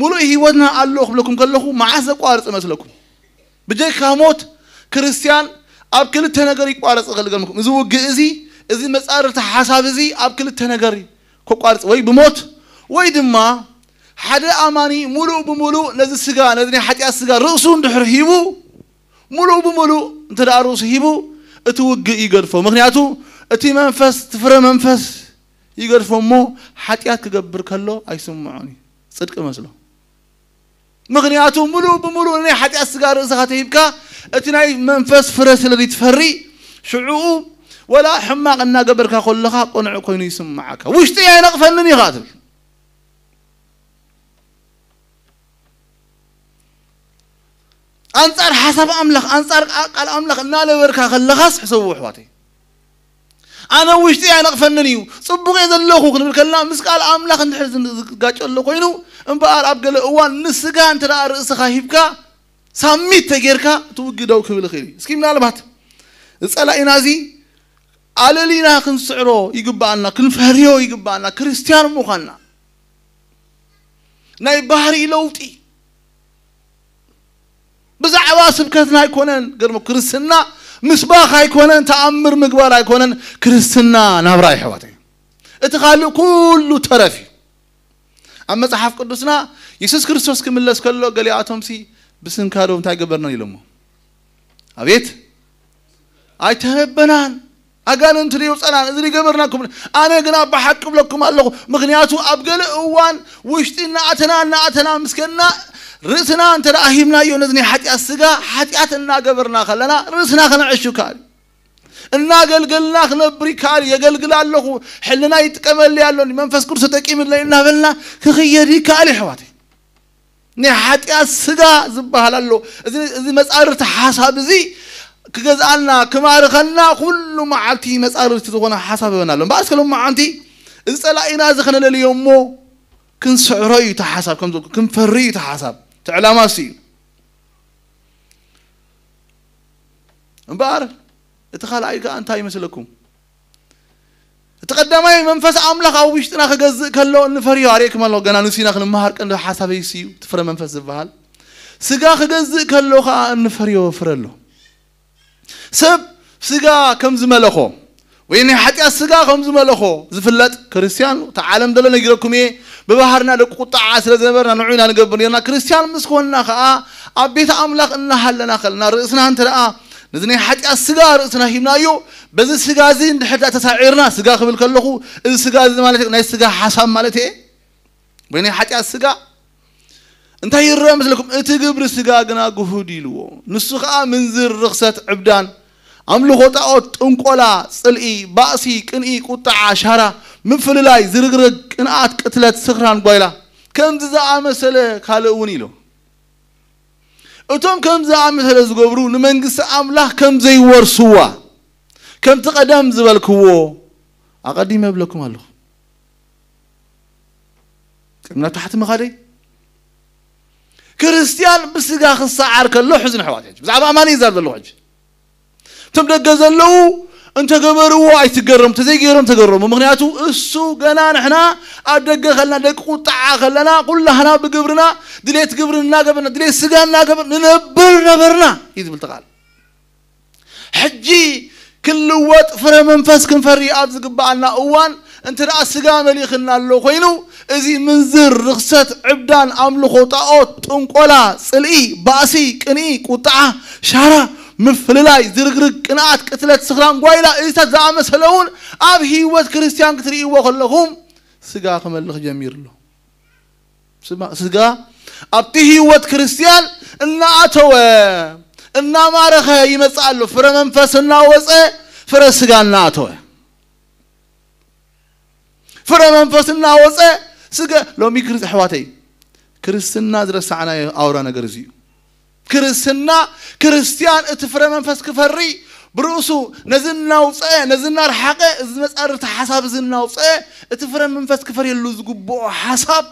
ሙሉእ ህይወትና ኣሎ ክብለኩም ከለኹ መዓስ ዘቋርጽ መስለኩም? ብጀካ ሞት ክርስትያን ኣብ ክልተ ነገር ይቋረጽ ክልገልኩም። እዚ ውግእ እዚ እዚ መጻርርቲ ሓሳብ እዚ ኣብ ክልተ ነገር ከቋርጽ ወይ ብሞት ወይ ድማ ሓደ ኣማኒ ሙሉእ ብሙሉእ ነዚ ስጋ ነዚ ናይ ሓጢኣት ስጋ ርእሱ እንድሕር ሂቡ ሙሉእ ብሙሉእ እንተ ደኣ ርእሱ ሂቡ እቲ ውግእ ይገድፎ። ምክንያቱ እቲ መንፈስ እቲ ፍረ መንፈስ ይገድፎ እሞ ሓጢኣት ክገብር ከሎ ኣይስምዖን እዩ፣ ጽድቂ መስሎ። ምክንያቱ ሙሉእ ብሙሉእ ናይ ሓጢኣት ስጋ ርእስኻ ተሂብካ እቲ ናይ መንፈስ ፍረ ስለ ዘይትፈሪ ሽዑኡ ወላ ሕማቕ እናገበርካ ከለኻ ቅኑዕ ኮይኑ ይስምዓካ። ውሽጢ ኣይነቕፈንን ኢኻ ትብል። ኣንጻር ሓሳብ ኣምላኽ ኣንጻር ቃል ኣምላኽ እናነበርካ ከለኻስ ሕሰቡ ኣሕዋተይ። ኣነ ውሽጢ ኣይነቕፈንን እዩ ጽቡቕ እየ ዘለኹ ክንብል ከለና ምስ ቃል ኣምላኽ እንድሕር ዝጋጨ ኣሎ ኮይኑ እምበኣር ኣብ ገለ እዋን ንስጋ እንተ ደኣ ርእስኻ ሂብካ ሳሚት ተጌርካ እቲ ውግእ ደው ክብል ይኽእል እዩ። እስኪ ምናልባት ዝጸላኢና እዚ ኣለሊና ክንስዕሮ ይግባኣና፣ ክንፈርዮ ይግባኣና። ክርስትያን ምዃንና ናይ ባህሪ ለውጢ ብዛዕባ ስብከትና ኣይኮነን። ገርሞ ክርስትና ምስባኽ ኣይኮነን፣ ተኣምር ምግባር ኣይኮነን። ክርስትና ናብራ ይሕዋት እዩ። እቲ ካልእ ኩሉ ተረፍ እዩ። ኣብ መጽሓፍ ቅዱስና የሱስ ክርስቶስ ክምለስ ከሎ ገሊኣቶምሲ ብስንካዶ እንታይ ገበርና ኢሎሞ? ኣቤት ኣይተነበናን ኣጋንንቲ ደየውፀናን እዚ ገበርና ክብሉ ኣነ ግና ብሓቂ ብለኩም ኣለኹ። ምክንያቱ ኣብ ገለ እዋን ውሽጢ እናኣተና እናኣተና ምስከና ርእስና እንተ ደኣ ሂብናዮ ነዚ ናይ ሓጢኣት ስጋ ሓጢኣት እናገበርና ከለና ርእስና ከነዕሹ ይከኣል እዩ። እናገልገልና ክነብር ይከኣል እዩ። የገልግል ኣለኹ ሕልና ይጥቀመለይ ኣሎ መንፈስ ቅዱስ ተጠቂምለይ እናበልና ክኽየድ ይከኣል እዩ ኣሕዋተይ። ናይ ሓጢኣት ስጋ ዝበሃል ኣሎ። እዚ መፃርርቲ ሓሳብ እዚ ክገዝኣና ክማርኸና ኩሉ መዓልቲ መፃርርቲ ዝኾነ ሓሳብ ይበና ኣሎ። እምበኣር እስከ ሎም መዓንቲ እዚ ፀላኢና እዚ ከነለልዮ እሞ ክንስዕሮ እዩ እቲ ሓሳብ፣ ከም ክንፈሪ እዩ እቲ ሓሳብ። እቲ ዕላማ እሱ እዩ። እምበኣር እቲ ካልኣይ ከኣ እንታይ ይመስለኩም? እቲ ቀዳማይ መንፈስ ኣምላኽ ኣብ ውሽጥና ክገዝእ ከሎ እንፈርዮ ኣርእየኩም ኣለኹ። ገና ንሲና ክንመሃር ቀንዲ ሓሳበይ እሱ እዩ። እቲ ፍረ መንፈስ ዝበሃል ስጋ ክገዝእ ከሎ ከዓ እንፈርዮ ፍረ ኣሎ። ሰብ ስጋ ከም ዝመለኾ ወይ ናይ ሓጢኣት ስጋ ከም ዝመለኾ ዝፍለጥ ክርስቲያን፣ እቲ ዓለም ዘሎ ነጊረኩም እየ። ብባህርና ደቂ ቁጣዓ ስለ ዝነበርና ንዑ ኢና ንገብር ነርና። ክርስቲያን ምስ ኮንና ከዓ ኣብ ቤት ኣምላኽ እናሃለና ከለና ርእስና እንተ ደኣ ነዚ ናይ ሓጢኣት ስጋ ርእስና ሂብናዮ፣ በዚ ስጋ እዚ እንድሕር ደኣ ተሳዒርና፣ ስጋ ክብል ከለኹ እዚ ስጋ እዚ ማለት ናይ ስጋ ሓሳብ ማለት እየ ወይ ናይ ሓጢኣት ስጋ እንታይ ይረአ ምስለኩም? እቲ ግብሪ ስጋ ግና ግሁድ ኢልዎ። ንሱ ኸዓ ምንዝር፣ ርኽሰት፣ ዕብዳን፣ ኣምልኾ ጣዖት፣ ጥንቆላ፣ ጽልኢ፣ ባእሲ፣ ቅንኢ፣ ቁጥዓ፣ ሻራ፣ ምፍልላይ፣ ዝርግርግ፣ ቅንኣት፣ ቅትለት፣ ስኽራን፣ ጓይላ፣ ከምዚ ዝኣመሰለ ካልእ እውን ኢሎ። እቶም ከምዚ ዝኣመሰለ ዝገብሩ ንመንግስቲ ኣምላኽ ከም ዘይወርስዋ፣ ከምቲ ቀደም ዝበልክዎ ኣቐዲመ እብለኩም ኣለኹ። ቅድሚ ናብ ታሕቲ ምኻደይ፣ ክርስትያን ብስጋ ክሰዓር ከሎ፣ ሕዚ ንሕዋት፣ ሕጂ ብዛዕባ ኣማኒ ይዛር ዘለኹ። ሕጂ እቶም ደገ ዘለዉ እንተገበርዎ ኣይትገረሙ፣ እንተዘይገይሮም ተገረሙ። ምኽንያቱ እሱ ገና ንሕና ኣብ ደገ ከለና፣ ደቂ ቁጣዓ ከለና፣ ኩላህና ብግብርና ድሌት ግብሪ እናገበርና፣ ድሌት ስጋ እናገበርና ንነብር ነበርና እዩ ዝብል እቲ ቃል። ሕጂ ክንልወጥ፣ ፍረ መንፈስ ክንፈሪ ኣብ ዝግብኣና እዋን እንተ ደኣ ስጋ መሊኽና ኣሎ ኮይኑ፣ እዚ ምንዝር፣ ርኽሰት፣ ዕብዳን፣ ኣምልኾ ጣዖት፣ ጥንቆላ፣ ጽልኢ፣ ባእሲ፣ ቅንኢ፣ ቁጥዓ፣ ሻራ፣ ምፍልላይ፣ ዝርግርግ፣ ቅንኣት፣ ቅትለት፣ ስኽራን፣ ጓይላ፣ እዚታት ዝኣመሰለ እውን ኣብ ህይወት ክርስትያን ክትርእይዎ ከለኹም ስጋ ክመልኽ ጀሚሩ ኣሎ። ስማ-፣ ስጋ ኣብቲ ህይወት ክርስትያን እናኣተወ እናማረኸ ይመጽእ ኣሎ። ፍረ መንፈስ እናወጸ ፍረ ስጋ እናኣተወ፣ ፍረ መንፈስ እናወጸ ስጋ። ሎሚ ክርስ-፣ ኣሕዋተይ፣ ክርስትና ዝረሳዕናዮ ኣውራ ነገር እዚ እዩ። ክርስትና፣ ክርስትያን እቲ ፍረ መንፈስ ክፈሪ ብርእሱ ነዚ እናውፀ፣ ነዚ እናርሓቐ፣ እዚ መፃርርቲ ሓሳብ እዚ እናውፀ፣ እቲ ፍረ መንፈስ ክፈርየሉ ዝግብኦ ሓሳብ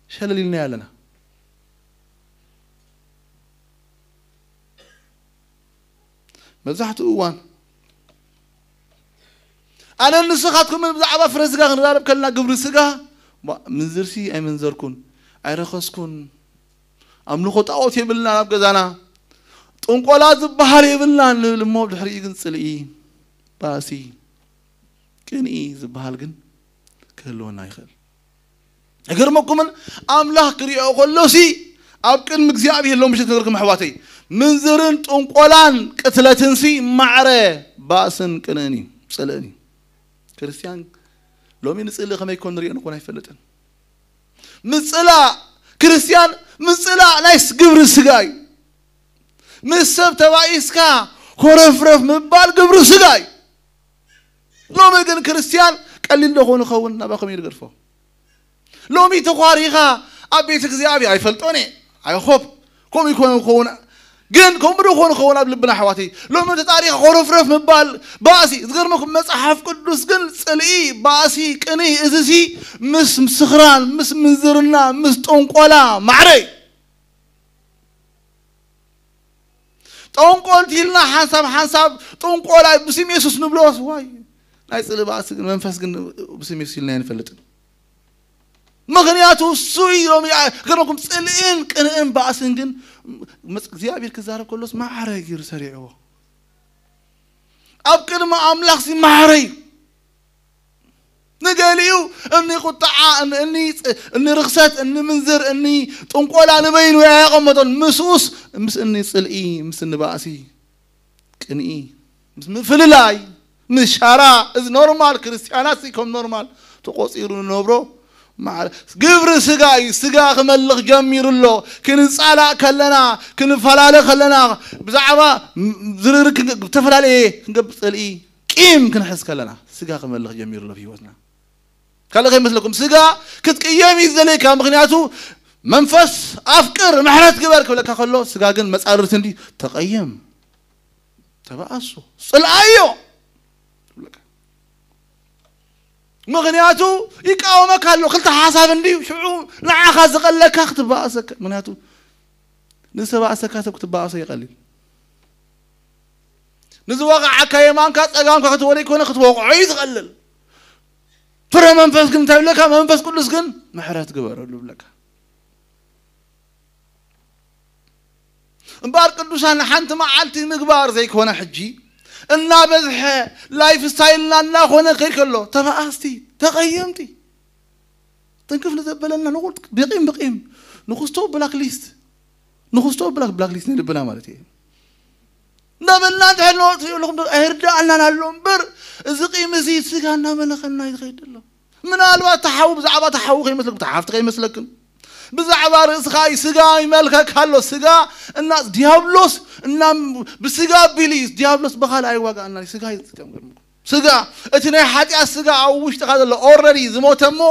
ሸለል ኢልና ኣለና። መብዛሕትኡ እዋን ኣነ ንስኻትኩምን ብዛዕባ ፍረ ስጋ ክንዛረብ ከለና፣ ግብሪ ስጋ፣ ባ-፣ ምንዝርሲ ኣይመንዘርኩን፣ ኣይረኸስኩን፣ ኣምልኾ ጣዖት የብልና ናብ ገዛና፣ ጥንቆላ ዝበሃል የብልና ንብል እሞ፣ ብድሕሪኡ ግን ጽልኢ፣ ባእሲ፣ ቅንኢ ዝበሃል ግን ክህልወና ይኽእል። ኣይገርመኩምን? ኣምላኽ ክሪኦ ከሎሲ ኣብ ቅድሚ እግዚኣብሔር ሎም ምሽት ነገርኩም ኣሕዋተይ፣ ምንዝርን ጥንቆላን ቅትለትንሲ ማዕረ ባእስን ቅንእን እዩ፣ ጽልእን እዩ። ክርስትያን ሎሚ ንጽልኢ ከመይ ኮን ንሪኦ ንኾን ኣይፈልጥን። ምጽላእ፣ ክርስትያን ምጽላእ ናይ ስ-፣ ግብሪ ስጋ እዩ። ምስ ሰብ ተባኢስካ ኮረፍረፍ ምባል ግብሪ ስጋ እዩ። ሎሚ ግን ክርስትያን ቀሊል ዶ ኾን ይኸውን? ናባኹም እዩ ዝገድፎ። ሎሚ ተዃሪኻ ኣብ ቤት እግዚኣብሔር ኣይፈልጦን እየ። ኣይሆፕ ከምኡ ይኮን ይኸውን። ግን ከምኡ ዶ ኾን ይኸውን ኣብ ልብና ኣሕዋተይ? ሎሚ ተጣሪኻ ኮረፍረፍ ምባል ባእሲ። ዝገርመኩም መጽሓፍ ቅዱስ ግን ጽልኢ፣ ባእሲ፣ ቅንኢ፣ እዝሲ ምስ ስኽራን፣ ምስ ምንዝርና፣ ምስ ጠንቆላ ማዕረ እዩ። ጠንቆልቲ ኢልና ሓንሳብ ሓንሳብ ጠንቆላይ ብስም የሱስ ንብሎ። ዋይ፣ ናይ ጽልኢ ባእሲ ግን መንፈስ ግን ብስም የሱስ ኢልና ኣይንፈልጥን። ምኽንያቱ እሱ እዩ ሎሚ ኣ-፣ ክብረኩም ጽልእን ቅንእን ባእስን ግን መጽ-፣ እግዚኣብሔር ክዛረብ ከሎስ ማዕረ ገይሩ ሰሪዕዎ። ኣብ ቅድሚ ኣምላኽ ሲ ማዕረ እዩ። ንገሊኡ እኒ ቁጥዓ፣ እኒ፣ እኒ ጽ-፣ እኒ ርኽሰት፣ እኒ ምንዝር፣ እኒ ጥንቆላ ንበይኑ ኣየቐመጦን። ምስኡስ ምስ እኒ ጽልኢ፣ ምስ እኒ ባእሲ፣ ቅንኢ፣ ምስ ምፍልላይ፣ ምስ ሻራ፣ እዚ ኖርማል ክርስትያናት ሲ ከም ኖርማል ተቖጺሩ ንነብሮ ማዕረ ግብሪ ስጋ እዩ። ስጋ ክመልኽ ጀሚሩ ኣሎ። ክንጻላእ ከለና፣ ክንፈላለ ከለና፣ ብዛዕባ ም-፣ ዝርርብ ክንገ-፣ ዝተፈላለየ ክንገብር ጽልኢ፣ ቂም ክንሕዝ ከለና ስጋ ክመልኽ ጀሚሩ ኣሎ ኣብ ህይወትና። ካልእ ከይመስለኩም፣ ስጋ ክትቅየም እዩ ዝደልየካ። ምኽንያቱ መንፈስ ኣፍቅር፣ ምሕረት ግበር ክብለካ ከሎ፣ ስጋ ግን መጻርርቲ እንዲ ተቐየም፣ ተባኣሶ፣ ጽልኣዮ ትብለካ። ምኽንያቱ ይቃወመካ ኣሎ። ክልተ ሓሳብ እንድዩ፣ ሽዑ ንዓኻ ዝቐለካ ክትባኣሰካ። ምኽንያቱ ንዝተባእሰካ ሰብ ክትባእሶ ይቐልል። ንዝወቕዓካ የማንካ ጸጋምካ ክትወልይ ኮነ ክትወቕዖ እዩ ዝቐልል። ፍረ መንፈስ ግን እንታይ ይብለካ? መንፈስ ቅዱስ ግን ምሕረት ግበረሉ ይብለካ። እምበኣር ቅዱሳን፣ ሓንቲ መዓልቲ ምግባር ዘይኮነ፣ ሕጂ እናበዝሐ፣ ላይፍ ስታይልና እናኾነ ከይድ ከሎ፣ ተባኣስቲ፣ ተቐየምቲ፣ ጥንክፍ ንዘበለና ንቑልጥ ብቂም ብቂም፣ ንኹስቶ ብላክ ሊስት፣ ንኹስቶ ብላክ ብላክ ሊስት ንልብና ማለት እዩ። እናበልና እንድሕር ንወፅእ ኣለኹም ዶ ኣይርዳእናን ኣሎ እምበር፣ እዚ ቂም እዚ ስጋ እናመለኸና ይኸይድ ኣሎ። ምናልባት ተሓው ብዛዕባ ተሓው ከይመስለኩም፣ ተሓፍቲ ከይመስለክን፣ ብዛዕባ ርእስኻ እዩ። ስጋ ይመልከካ ኣሎ። ስጋ እና ዲያብሎስ እና ብስጋ ቢሉ እዩ። ዲያብሎስ ብኻልእ ኣይዋጋኣና፣ ስጋ ይጥቀም። ገርምኩም፣ ስጋ፣ እቲ ናይ ሓጢኣት ስጋ ኣብ ውሽጥኻ ዘሎ ኦረዲ ዝሞተ እሞ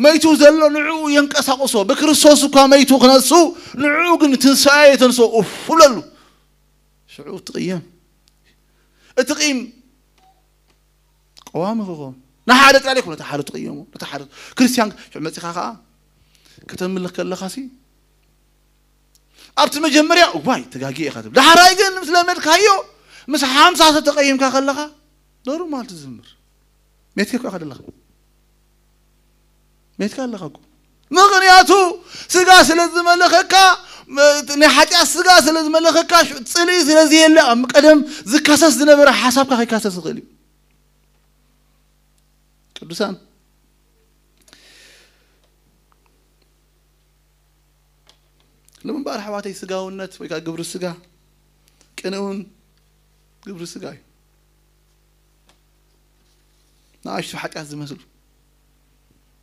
መይቱ ዘሎ ንዕኡ የንቀሳቕሶ። ብክርስቶስ እኳ መይቱ ክነሱ፣ ንዕኡ ግን ትንሳኤ የተንስኦ። ኡፍ ብለሉ። ሽዑ ትቕየም። እቲ ቂም ቀዋሚ ክኸውን ንሓደ ጥራይ ዘይኮነ፣ ነቲ ሓደ ትቕየሞ፣ ነቲ ሓደ ክርስቲያን። ሽዑ መጺኻ ኸዓ ከተምልኽ ከለኻሲ፣ ኣብቲ መጀመርያ ዋይ ተጋጊ ኢኻ ትብል። ዳሕራይ ግን ምስ ለመድካዮ፣ ምስ ሓምሳ ሰብ ተቐይምካ ከለኻ፣ ኖርማል ትዝምር። ሜትካ እኮ ኢኻ ዘለኻ። ሜትካ ኣለኻ እኮ። ምኽንያቱ ስጋ ስለ ዝመለኸካ፣ ም-፣ ናይ ሓጢኣት ስጋ ስለ ዝመለኸካ፣ ሽ-፣ ጽልኢ ስለ ዘየለ፣ ኣብ ቀደም ዝካሰስ ዝነበረ ሓሳብካ ከይካሰስ ይኽእል እዩ። ቅዱሳን፣ ንምንባር ኣሕዋተይ፣ ስጋውነት ወይ ከዓ ግብሪ ስጋ ቅንውን ግብሪ ስጋ እዩ። ንኣሽቱ ሓጢኣት ዝመስሉ፣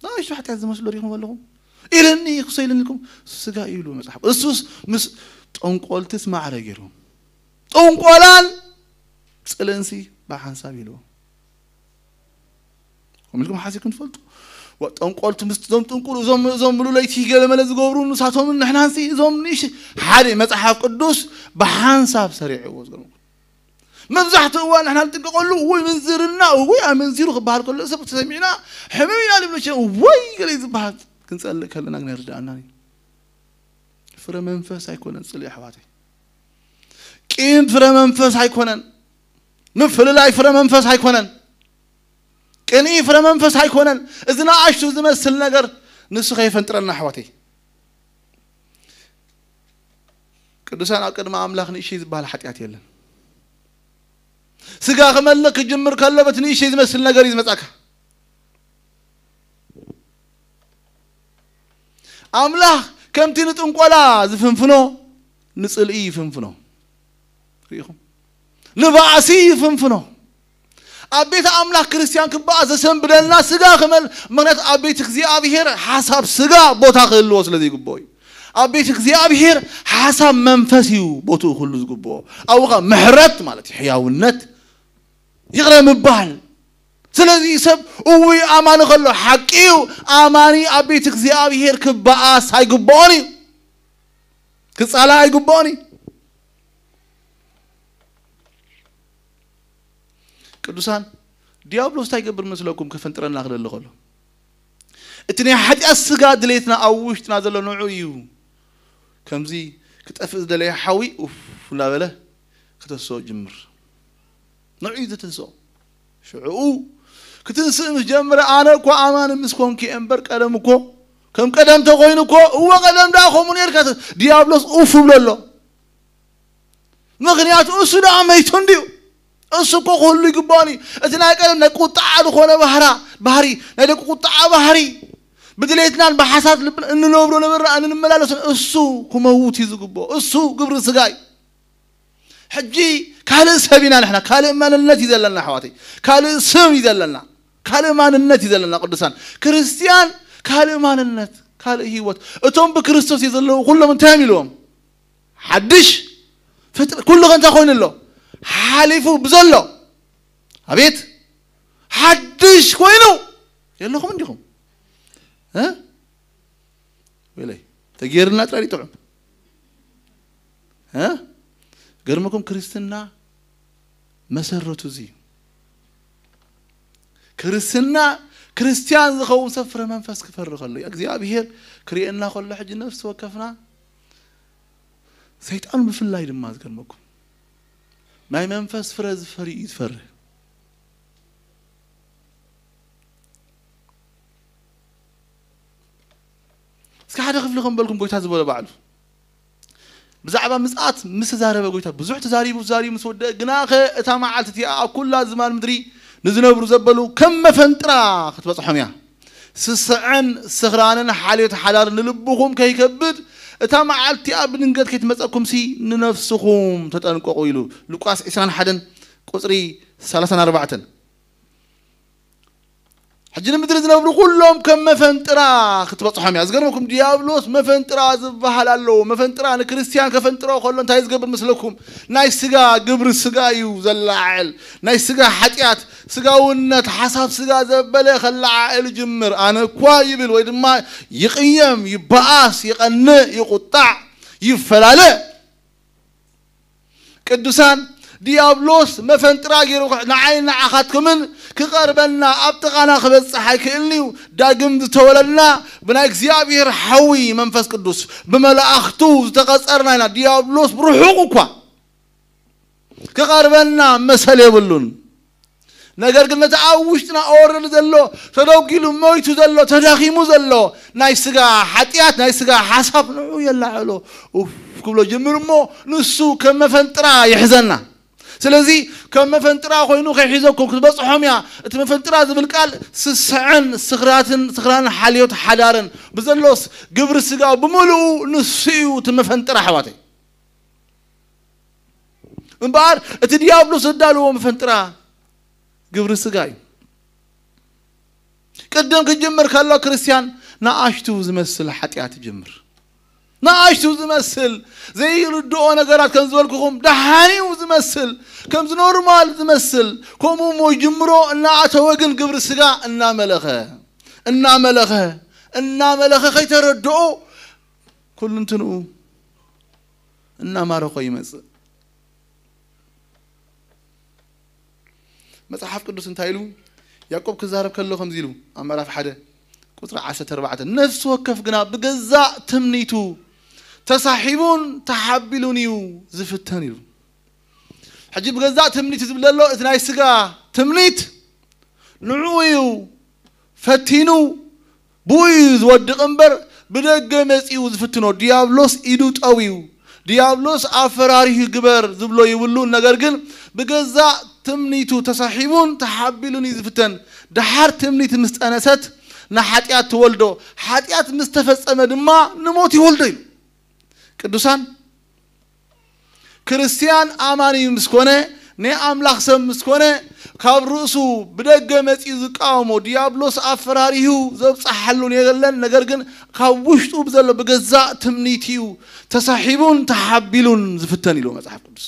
ንኣሽቱ ሓጢኣት ዝመስሉ ሪኹም ኣለኹም። ኢለኒ ክሶ ኢለኒልኩም ስጋ እዩ ኢሉ መጽሓፍ። እሱስ ምስ ጠንቆልትስ ማዕረ ገይሩ፣ ጥንቆላን ጽልእንሲ ብሓንሳብ ኢልዎ። ከምኡ ኢልኩም ሓሲብኩም ትፈልጡ? ዋ፣ ጠንቆልቲ ምስ እዞም ጥንቁሉ፣ እዞም፣ እዞም ሙሉ ለይቲ ገለ መለ ዝገብሩ ንሳቶምን ንሕናንሲ እዞም ንእሽ-፣ ሓደ መጽሓፍ ቅዱስ ብሓንሳብ ሰሪዕዎ። ዝገርመኩም፣ መብዛሕትኡ እዋን ንሕና ንጥንቀቐሉ፣ ወይ ምንዝርና፣ ወይ ኣመንዚሩ ክበሃል ከሎ ሰብ ተሰሚዕና ሕምም ኢና ንብል። ወይ ገለ ዝበሃል ክንጸልእ ከለና ግን ኣይርድኣናን እዩ። ፍረ መንፈስ ኣይኮነን ጽልኢ ኣሕዋተይ። ቂም ፍረ መንፈስ ኣይኮነን። ምፍልላይ ፍረ መንፈስ ኣይኮነን። ቅንኢ ፍረ መንፈስ ኣይኮነን። እዚ ንኣሽቱ ዝመስል ነገር ንሱ ከይፈንጥረና ኣሕዋተይ። ቅዱሳን፣ ኣብ ቅድሚ ኣምላኽ ንእሽተይ ዝበሃል ሓጢኣት የለን። ስጋ ክመልኽ ክጅምር ከሎ በቲ ንእሽተይ ዝመስል ነገር እዩ ዝመጻካ። ኣምላኽ ከምቲ ንጥንቆላ ዝፍንፍኖ ንጽልኢ ይፍንፍኖ። ርኢኹም? ንባእሲ ይፍንፍኖ። ኣብ ቤት ኣምላኽ ክርስትያን ክበኣስ ዘሰንብደልና ስጋ ክመል-፣ ምኽንያቱ ኣብ ቤት እግዚኣብሔር ሓሳብ ስጋ ቦታ ክህልዎ ስለ ዘይግብኦ እዩ። ኣብ ቤት እግዚኣብሔር ሓሳብ መንፈስ እዩ ቦትኡ ክህሉ ዝግብኦ። ኣብኡ ኸኣ ምሕረት ማለት እዩ፣ ሕያውነት፣ ይቕረ ምባል። ስለዚ ሰብ እውይ ኣማኒ ከሎ ሓቂ እዩ፣ ኣማኒ ኣብ ቤት እግዚኣብሔር ክበኣስ ኣይግብኦን እዩ፣ ክጻላእ ኣይግብኦን እዩ። ቅዱሳን፣ ዲያብሎስ እንታይ ይገብር መስለኩም? ከፈንጥረና ክደሊ ከሎ፣ እቲ ናይ ሓጢኣት ስጋ ድሌትና ኣብ ውሽጥና ዘሎ ንዑ እዩ። ከምዚ ክጠፍእ ዝደለየ ሓዊ ኡፍ እናበለ ከተስኦ ጅምር። ንዑ እዩ ዘተንስኦ። ሽዕኡ ክትንስእ ምስ ጀመረ፣ ኣነ እኮ ኣማኒ ምስ ኮንኪ እየ እምበር፣ ቀደም እኮ ከም ቀደም ተኮይኑ እኮ፣ እወ፣ ቀደም ደኣ ከምኡ ነርካ። ዲያብሎስ ኡፍ ይብሎ ኣሎ። ምኽንያቱ እሱ ደኣ መይቱ እንድዩ። እሱ እኮ ክህሉ ይግባኦን እዩ። እቲ ናይ ቀደም ናይ ቁጣዓ ዝኾነ ባህራ-፣ ባህሪ፣ ናይ ደቂ ቁጣዓ ባህሪ፣ ብድሌትናን ብሓሳት ልብን እንነብሮ ነበርና፣ እንመላለሶን፣ እሱ ክመውት እዩ ዝግባኦ። እሱ ግብሪ ስጋ እዩ። ሕጂ ካልእ ሰብ ኢና ንሕና፣ ካልእ ማንነት እዩ ዘለና ኣሕዋተይ፣ ካልእ ስም እዩ ዘለና፣ ካልእ ማንነት እዩ ዘለና። ቅዱሳን፣ ክርስትያን ካልእ ማንነት፣ ካልእ ህይወት። እቶም ብክርስቶስ እዩ ዘለዉ ኩሎም እንታይ እዮም ኢልዎም? ሓድሽ ፍጥረት። ኩሉ ከ እንታይ ኮይኑ ኣሎ? ሓሊፉ ብዘሎ። ኣቤት ሓድሽ ኮይኑ። የለኹም እንዲኹም? እ? ወይለይ፣ ተጌርና ጥራይ ይጥዑም። እ? ገርመኩም፣ ክርስትና መሰረቱ እዚ እዩ። ክርስትና፣ ክርስትያን ዝኸውን ሰብ ፍረ መንፈስ ክፈሪ ከሎ እዩ። እግዚኣብሔር ክርእየና ከሎ፣ ሕጂ ነፍሲ ወከፍና፣ ሰይጣን ብፍላይ ድማ፣ ዝገርመኩም፣ ናይ መንፈስ ፍረ ዝፈሪ እዩ ዝፈርህ። እስከ ሓደ ክፍሊ ከም በልኩም ጎይታ ዝበሎ ባዕሉ። ብዛዕባ ምጽኣት ምስ ተዛረበ ጎይታ ብዙሕ ተዛሪቡ፣ ተዛሪቡ ምስ ወደአ፣ ግናኸ እታ መዓልቲ እቲኣ ኣብ ኩላ ዝማን ምድሪ ንዝነብሩ ዘበሉ ከም መፈንጥራ ክትበጽሖም እያ። ስስዐን ስኽራንን ሓልዮት ሓዳር ንልብኹም ከይከብድ፣ እታ መዓልቲ እቲኣ ብድንገት ከይትመጸኩምሲ ንነፍስኹም ተጠንቀቑ ኢሉ። ሉቃስ ዕስራን ሓደን ቁጽሪ ሰላሳን ኣርባዕተን። ሕጂ ንምድሪ ዝነብሩ ኩሎም ከም መፈንጥራ ክትበጽሖም እያ። ዝገርመኩም፣ ዲያብሎስ መፈንጥራ ዝበሃል ኣለዎ። መፈንጥራ ንክርስትያን ከፈንጥሮ ከሎ እንታይ ዝገብር ምስለኩም? ናይ ስጋ ግብሪ ስጋ እዩ ዘላዕል። ናይ ስጋ ሓጢኣት፣ ስጋውነት፣ ሓሳብ ስጋ ዘበለ ከለዓዕል ይጅምር። ኣነ እኳ ይብል ወይ ድማ ይቕየም፣ ይበኣስ፣ ይቐንእ፣ ይቑጣዕ፣ ይፈላለ። ቅዱሳን፣ ዲያብሎስ መፈንጥራ ገይሩ ንዓይ ንዓኻትኩምን ክቐርበና፣ ኣብ ጥቓና ክበጽሕ ኣይክእልን እዩ። ዳግም ዝተወለድና ብናይ እግዚኣብሔር ሓዊ መንፈስ ቅዱስ ብመላእኽቱ ዝተቐጸርና ኢና። ዲያብሎስ ብርሑቕ እኳ ክቐርበና መሰል የብሉን። ነገር ግን ነቲ ኣብ ውሽጥና ኦረዲ ዘሎ፣ ተደጒሉ ሞይቱ ዘሎ፣ ተዳኺሙ ዘሎ ናይ ስጋ ሓጢኣት፣ ናይ ስጋ ሓሳብ ንዑ የላዕሎ። ኡፍ ክብሎ ጅምር እሞ ንሱ ከም መፈንጥራ ይሕዘና። ስለዚ ከም መፈንጥራ ኮይኑ ከይሒዘኩም ክትበጽሖም እያ። እቲ መፈንጥራ ዝብል ቃል ስስዐን ስኽራትን፣ ስኽራን ሓልዮት ሓዳርን ብዘሎስ ግብሪ ስጋ ብምሉኡ ንሱ እዩ እቲ መፈንጥራ ኣሕዋተይ። እምበኣር እቲ ዲያብሎስ ዘዳልዎ መፈንጥራ ግብሪ ስጋ እዩ። ቅድም ክጅምር ከሎ ክርስትያን ንኣሽቱ ዝመስል ሓጢኣት ይጅምር። ንኣሽቱ ዝመስል ዘይርድኦ ነገራት ከም ዝበልኩኹም ደሓን እዩ ዝመስል፣ ከምዚ ኖርማል ዝመስል፣ ከምኡ እሞ ይጅምሮ እናኣተወ ግን ግብሪ ስጋ እናመለኸ እናመለኸ እናመለኸ ከይተረድኦ ኩልንትንኡ እናማረኾ ይመጽእ። መጽሓፍ ቅዱስ እንታይ ኢሉ? ያዕቆብ ክዛረብ ከሎ ከምዚ ኢሉ ኣብ ምዕራፍ ሓደ ቁጽሪ ዓሰርተ ኣርባዕተ፣ ነፍሲ ወከፍ ግና ብገዛእ ትምኒቱ ተሳሒቡን ተሓቢሉን እዩ ዝፍተን ኢሉ። ሕጂ ብገዛእ ትምኒቱ ዝብል ዘሎ እቲ ናይ ስጋ ትምኒት ንዕኡ እዩ ፈቲኑ ብኡ እዩ ዝወድቕ እምበር ብደገ መጺኡ ዝፍትኖ። ዲያብሎስ ኢዱ ጠውዩ፣ ዲያብሎስ ኣፈራሪሁ ግበር ዝብሎ ይብሉን። ነገር ግን ብገዛእ ትምኒቱ ተሳሒቡን ተሓቢሉን እዩ ዝፍተን። ደሓር ትምኒት ምስ ጠነሰት ንሓጢኣት ትወልዶ፣ ሓጢኣት ምስ ተፈጸመ ድማ ንሞት ይወልዶ ኢሉ። ቅዱሳን፣ ክርስትያን ኣማኒ ምስ ኮነ፣ ናይ ኣምላኽ ሰብ ምስ ኮነ፣ ካብ ርእሱ ብደገ መጺኡ ዝቃወሞ ዲያብሎስ ኣፈራሪሁ ዘብጽሓሉ የለን። ነገር ግን ካብ ውሽጡ ብዘሎ ብገዛእ ትምኒት እዩ ተሳሒቡን ተሓቢሉን ዝፍተን ኢሉ መጽሓፍ ቅዱስ።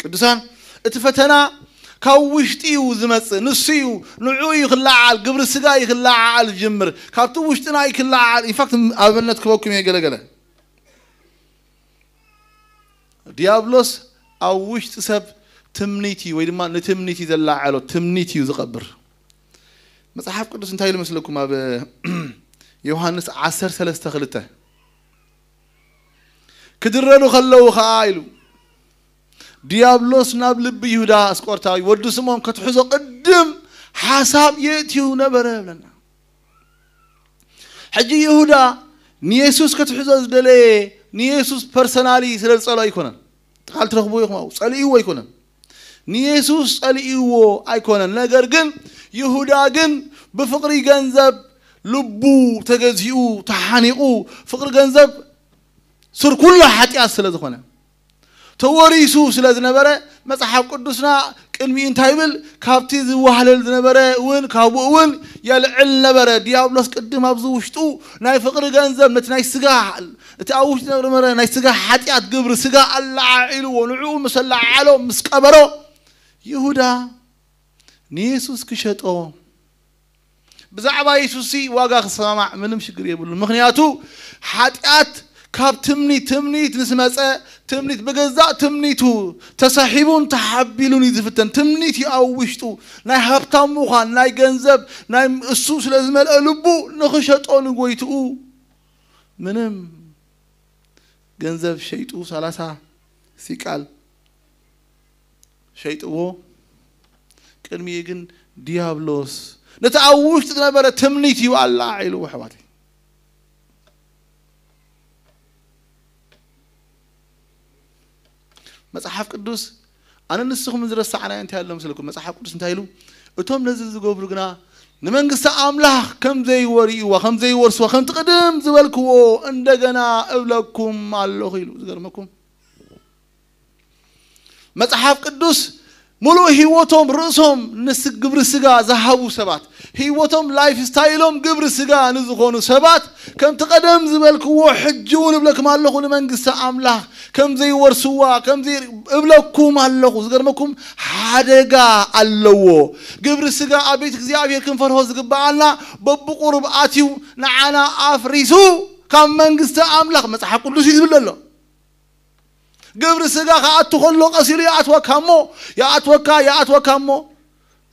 ቅዱሳን፣ እቲ ፈተና ካብ ውሽጢ እዩ ዝመጽእ፣ ንሱ እዩ፣ ንዑ እዩ ክለዓል፣ ግብሪ ስጋ እዩ ክለዓል ዝጅምር። ካብቲ ውሽጥና እዩ ክለዓል። ኢንፋክት ኣብነት ክበኩም እየ ገለገለ። ዲያብሎስ ኣብ ውሽጢ ሰብ ትምኒት እዩ፣ ወይ ድማ ንትምኒት እዩ ዘላዓሎ፣ ትምኒት እዩ ዝቐብር። መጽሓፍ ቅዱስ እንታይ ኢሉ መስለኩም? ኣብ ዮሃንስ ዓሰርተ ሰለስተ ክልተ፣ ክድረሩ ከለዉ ኸኣ ኢሉ ዲያብሎስ ናብ ልቢ ይሁዳ ኣስቆርታዊ ወዲ ስምዖን ከትሕዞ ቅድም ሓሳብ የእትዩ ነበረ ብለና። ሕጂ ይሁዳ ንየሱስ ከትሕዞ ዝደለየ ንየሱስ ፐርሰናሊ ስለ ዝጸልኦ ኣይኮነን። ቃል ትረኽብዎ ኢኹም፣ ኣብኡ ጸሊእዎ ኣይኮነን። ንየሱስ ጸሊእዎ ኣይኮነን። ነገር ግን ይሁዳ ግን ብፍቕሪ ገንዘብ ልቡ ተገዚኡ፣ ተሓኒቑ፣ ፍቕሪ ገንዘብ ሱር ኩሉ ሓጢኣት ስለ ዝኾነ፣ ተወሪሱ ስለ ዝነበረ፣ መጽሓፍ ቅዱስና ቅድሚኡ እንታይ ይብል? ካብቲ ዝዋህለል ዝነበረ እውን ካብኡ እውን የልዕል ነበረ። ዲያብሎስ ቅድም ኣብዚ ውሽጡ ናይ ፍቕሪ ገንዘብ፣ ነቲ ናይ ስጋ፣ እቲ ኣብ ውሽጡ ዝነበረ ናይ ስጋ ሓጢኣት፣ ግብሪ ስጋ ኣለዓዒልዎ። ንዕኡ ምስ ኣለዓዓሎ፣ ምስ ቀበሮ፣ ይሁዳ ንየሱስ ክሸጦ፣ ብዛዕባ የሱስሲ ዋጋ ክሰማማዕ ምንም ሽግር የብሉን። ምኽንያቱ ሓጢኣት ካብ ትምኒት፣ ትምኒት ምስ መጸ፣ ትምኒት ብገዛእ ትምኒቱ ተሳሒቡን ተሓቢሉን እዩ ዝፍተን። ትምኒት እዩ ኣብ ውሽጡ፣ ናይ ሃብታም ምዃን፣ ናይ ገንዘብ፣ ናይ እሱ ስለ ዝመልአ ልቡ ንኽሸጦ ንጎይትኡ ምንም ገንዘብ ሸይጡ ሰላሳ ሲቃል ሸይጥዎ። ቅድሚኡ ግን ዲያብሎስ ነቲ ኣብ ውሽጡ ዝነበረ ትምኒት እዩ ኣላዒልዎ ኣሕዋተይ። መጽሓፍ ቅዱስ ኣነ ንስኹም ዝረሳዕናዮ እንታይ ኣሎ መስለኩም? መጽሓፍ ቅዱስ እንታይ ኢሉ? እቶም ነዚ ዝገብሩ ግና ንመንግስቲ ኣምላኽ ከም ዘይወርይዋ፣ ከም ዘይወርስዋ፣ ከምቲ ቅድም ዝበልክዎ እንደገና እብለኩም ኣለኹ ኢሉ። ዝገርመኩም መጽሓፍ ቅዱስ ሙሉእ ህይወቶም ርእሶም ንግብሪ ስጋ ዝሃቡ ሰባት፣ ህይወቶም ላይፍ ስታይሎም ግብሪ ስጋ ንዝኾኑ ሰባት ከምቲ ቀደም ዝበልክዎ ሕጂ እውን እብለኩም ኣለኹ ንመንግስቲ ኣምላኽ ከም ዘይወርስዋ ከም ዘይ እብለኩም ኣለኹ። ዝገርመኩም ሓደጋ ኣለዎ። ግብሪ ስጋ ኣብ ቤት እግዚኣብሔር ክንፈርሆ ዝግብኣና በብቁሩብ ኣትዩ ንዓና ኣፍሪሱ ካብ መንግስቲ ኣምላኽ መጽሓፍ ቅዱስ እዩ ዝብል ዘሎ። ግብሪ ስጋ ክኣቱ ከሎ ቀስ ኢሉ ይኣትወካ እሞ ይኣትወካ ይኣትወካ እሞ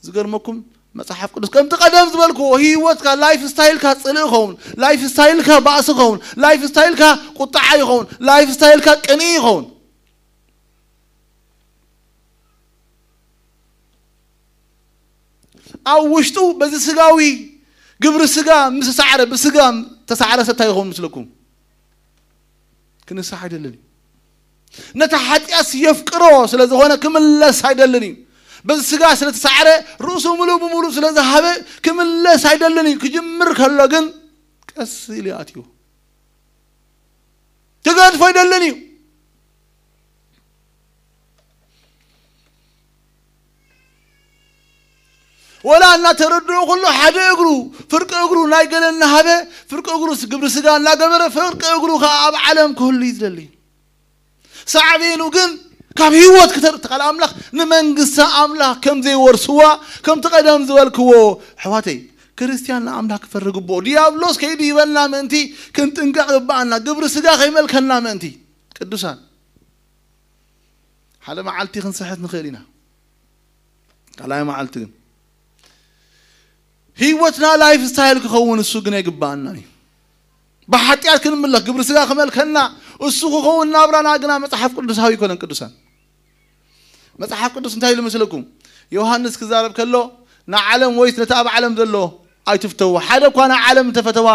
ዝገርመኩም መጽሓፍ ቅዱስ ከምቲ ቀደም ዝበልክዎ ህይወትካ ላይፍ ስታይልካ ጽልእ ይኸውን፣ ላይፍ ስታይልካ ባእሲ ይኸውን፣ ላይፍ ስታይልካ ቁጣዓ ይኸውን፣ ላይፍ ስታይልካ ቅንኢ ይኸውን። ኣብ ውሽጡ በዚ ስጋዊ ግብሪ ስጋ ምስ ተሳዕረ ብስጋ ተሳዕረ ሰብ እንታይ ይኸውን ምስለኩም? ክንስሕ ኣይደልን እዩ። ነቲ ሓጢኣት የፍቅሮ ስለ ዝኾነ ክምለስ ኣይደልን እዩ። በዚ ስጋ ስለ ተሳዕረ ርእሱ ምሉእ ብምሉእ ስለ ዝሃበ ክምለስ ኣይደልን እዩ። ክጅምር ከሎ ግን ቀስ ኢሉ ይኣትዮ። ክገድፎ ኣይደልን እዩ። ወላ እናተረድኦ ከሎ ሓደ እግሩ ፍርቂ እግሩ ናይ ገለ እናሃበ ፍርቂ እግሩ ግብሪ ስጋ እናገበረ ፍርቂ እግሩ ከዓ ኣብ ዓለም ክህሉ እዩ ዝደሊ። ሳዕቤኑ ግን ካብ ህይወት ክተርኢ ቃል ኣምላኽ ንመንግስቲ ኣምላኽ ከም ዘይወርስዋ ከምቲ ቀደም ዝበልክዎ ኣሕዋተይ ክርስትያን ንኣምላኽ ክፈሪ ግብኦ። ዲያብሎስ ከይድይበና ምእንቲ ክንጥንቀቕ ግብኣና። ግብሪ ስጋ ከይመልከና ምእንቲ ቅዱሳን ሓደ መዓልቲ ክንስሕት ንኽእል ኢና። ካልኣይ መዓልቲ ግን ህይወትና ላይፍ ስታይል ክኸውን እሱ ግን ኣይግብኣና እዩ። ብሓጢኣት ክንምለኽ ግብሪ ስጋ ክመልከና እሱ ክኸውን ናብራና ግና መጽሓፍ ቅዱሳዊ ኣይኮነን። ቅዱሳን መጽሓፍ ቅዱስ እንታይ ኢሉ መስለኩም? ዮሃንስ ክዛረብ ከሎ ንዓለም ወይስ ነቲ ኣብ ዓለም ዘሎ ኣይትፍተዎ፣ ሓደ እኳ ንዓለም እንተፈተዋ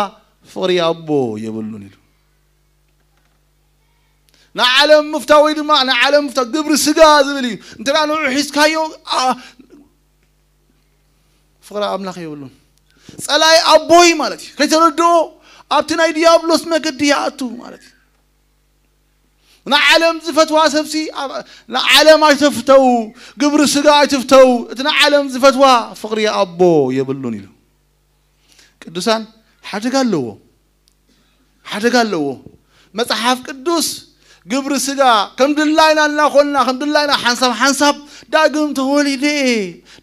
ፍቕሪ ኣቦ የብሉን ኢሉ። ንዓለም ምፍታ ወይ ድማ ንዓለም ምፍታ ግብሪ ስጋ ዝብል እዩ። እንተ ንዑ ሒዝካዮ ፍቕሪ ኣምላኽ የብሉን። ጸላይ ኣቦይ ማለት እዩ። ከይተረድኦ ኣብቲ ናይ ዲያብሎስ መገዲ ይኣቱ ማለት እዩ። ንዓለም ዝፈትዋ ሰብሲ ንዓለም ኣይተፍተው፣ ግብሪ ስጋ ኣይትፍተው። እቲ ንዓለም ዝፈትዋ ፍቕሪ ኣቦ የብሉን ኢሉ። ቅዱሳን ሓደጋ ኣለዎ። ሓደጋ ኣለዎ። መጽሓፍ ቅዱስ ግብሪ ስጋ ከም ድላይና እናኾንና ከም ድላይና ሓንሳብ ሓንሳብ ዳግም ተወሊደ እየ፣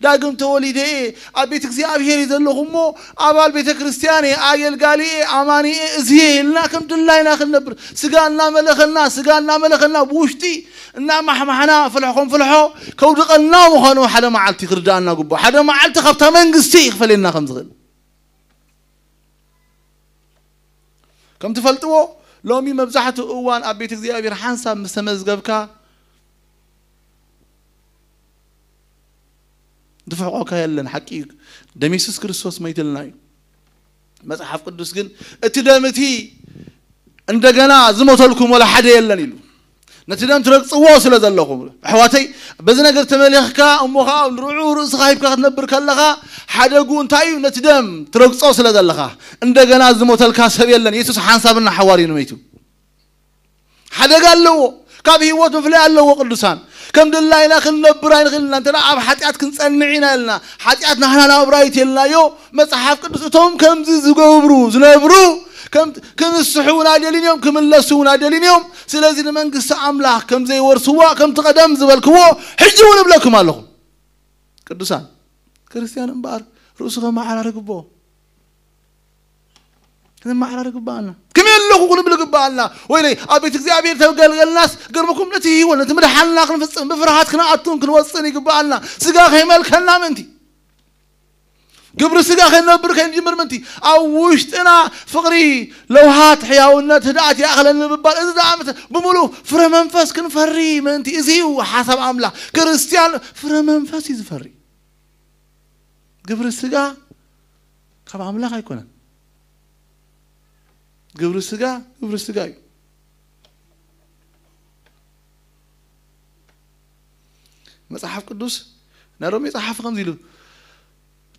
ዳግም ተወሊደ እየ፣ ኣብ ቤት እግዚኣብሔር እየ ዘለኹ እሞ ኣባል ቤተ ክርስቲያን እየ፣ ኣገልጋሊ እየ፣ ኣማኒ እየ፣ እዚ እየ ኢልና ከም ድላይና ክንነብር ስጋ እናመለኸና ስጋ እናመለኸና ብውሽጢ እናማሕማሕና ፍልሖ ከም ፍልሖ ከውድቐና ምዃኑ ሓደ መዓልቲ ክርዳእና ግቡእ። ሓደ መዓልቲ ካብታ መንግስቲ ክፈልየና ከም ዝኽእል ከም ትፈልጥዎ ሎሚ መብዛሕትኡ እዋን ኣብ ቤት እግዚኣብሔር ሓንሳብ ምስ ተመዝገብካ ዝፍሕቆካ የለን። ሓቂ እዩ። ደም የሱስ ክርስቶስ መይትልና እዩ። መጽሓፍ ቅዱስ ግን እቲ ደም እቲ እንደገና ዝሞተልኩም ወላ ሓደ የለን ኢሉ ነቲ ደም ትረግጽዎ ስለ ዘለኹም ኣሕዋተይ በዚ ነገር ተመሊኽካ እሞ ከዓ ንርዑ ርእስኻ ሂብካ ክትነብር ከለኻ ሓደጉ እንታይ እዩ ነቲ ደም ትረግጾ ስለ ዘለኻ እንደገና ዝሞተልካ ሰብ የለን። የሱስ ሓንሳብና ሓዋር እዩ ንመይቱ ሓደጋ ኣለዎ። ካብ ህይወት ምፍላይ ኣለዎ። ቅዱሳን ከም ድላይና ክንነብር ኣይንኽእልና እንተ ኣብ ሓጢኣት ክንጸንዕ ኢና ኢልና ሓጢኣት ናህና ናብራ ይትልናዮ መጽሓፍ ቅዱስ እቶም ከምዚ ዝገብሩ ዝነብሩ ክንስሑ እውን ኣደልን እዮም፣ ክምለሱ እውን ኣደልን እዮም። ስለዚ ንመንግስቲ ኣምላኽ ከም ዘይወርስዋ ከምቲ ቀደም ዝበልክዎ ሕጂ እውን እብለኩም ኣለኹ። ቅዱሳን ክርስትያን እምበኣር ርእሱ ከመዓራሪ ግብኦ። ክንመዓራሪ ግብኣና። ከመይ ኣለኹ ክንብል ግብኣና። ወይለይ ኣብ ቤት እግዚኣብሔር ተገልገልናስ ገርመኩም ነቲ ህይወት ነቲ ምድሓንና ክንፍጽም ብፍርሃት ክንኣቱን ክንወፅን ይግብኣና። ስጋ ከይመልከና ምእንቲ ግብሪ ስጋ ከይነብር ከይንጅምር ምእንቲ ኣብ ውሽጥና ፍቕሪ ለውሃት ሕያውነት ህድኣት ይኣኽለኒ ምባል እዚ ዝኣመሰ ብምሉእ ፍረ መንፈስ ክንፈሪ ምእንቲ እዚ እዩ ሓሳብ ኣምላኽ። ክርስትያን ፍረ መንፈስ እዩ ዝፈሪ። ግብሪ ስጋ ካብ ኣምላኽ ኣይኮነን። ግብሪ ስጋ ግብሪ ስጋ እዩ። መጽሓፍ ቅዱስ ናይ ሮሜ ጸሓፊ ከምዚ ኢሉ፣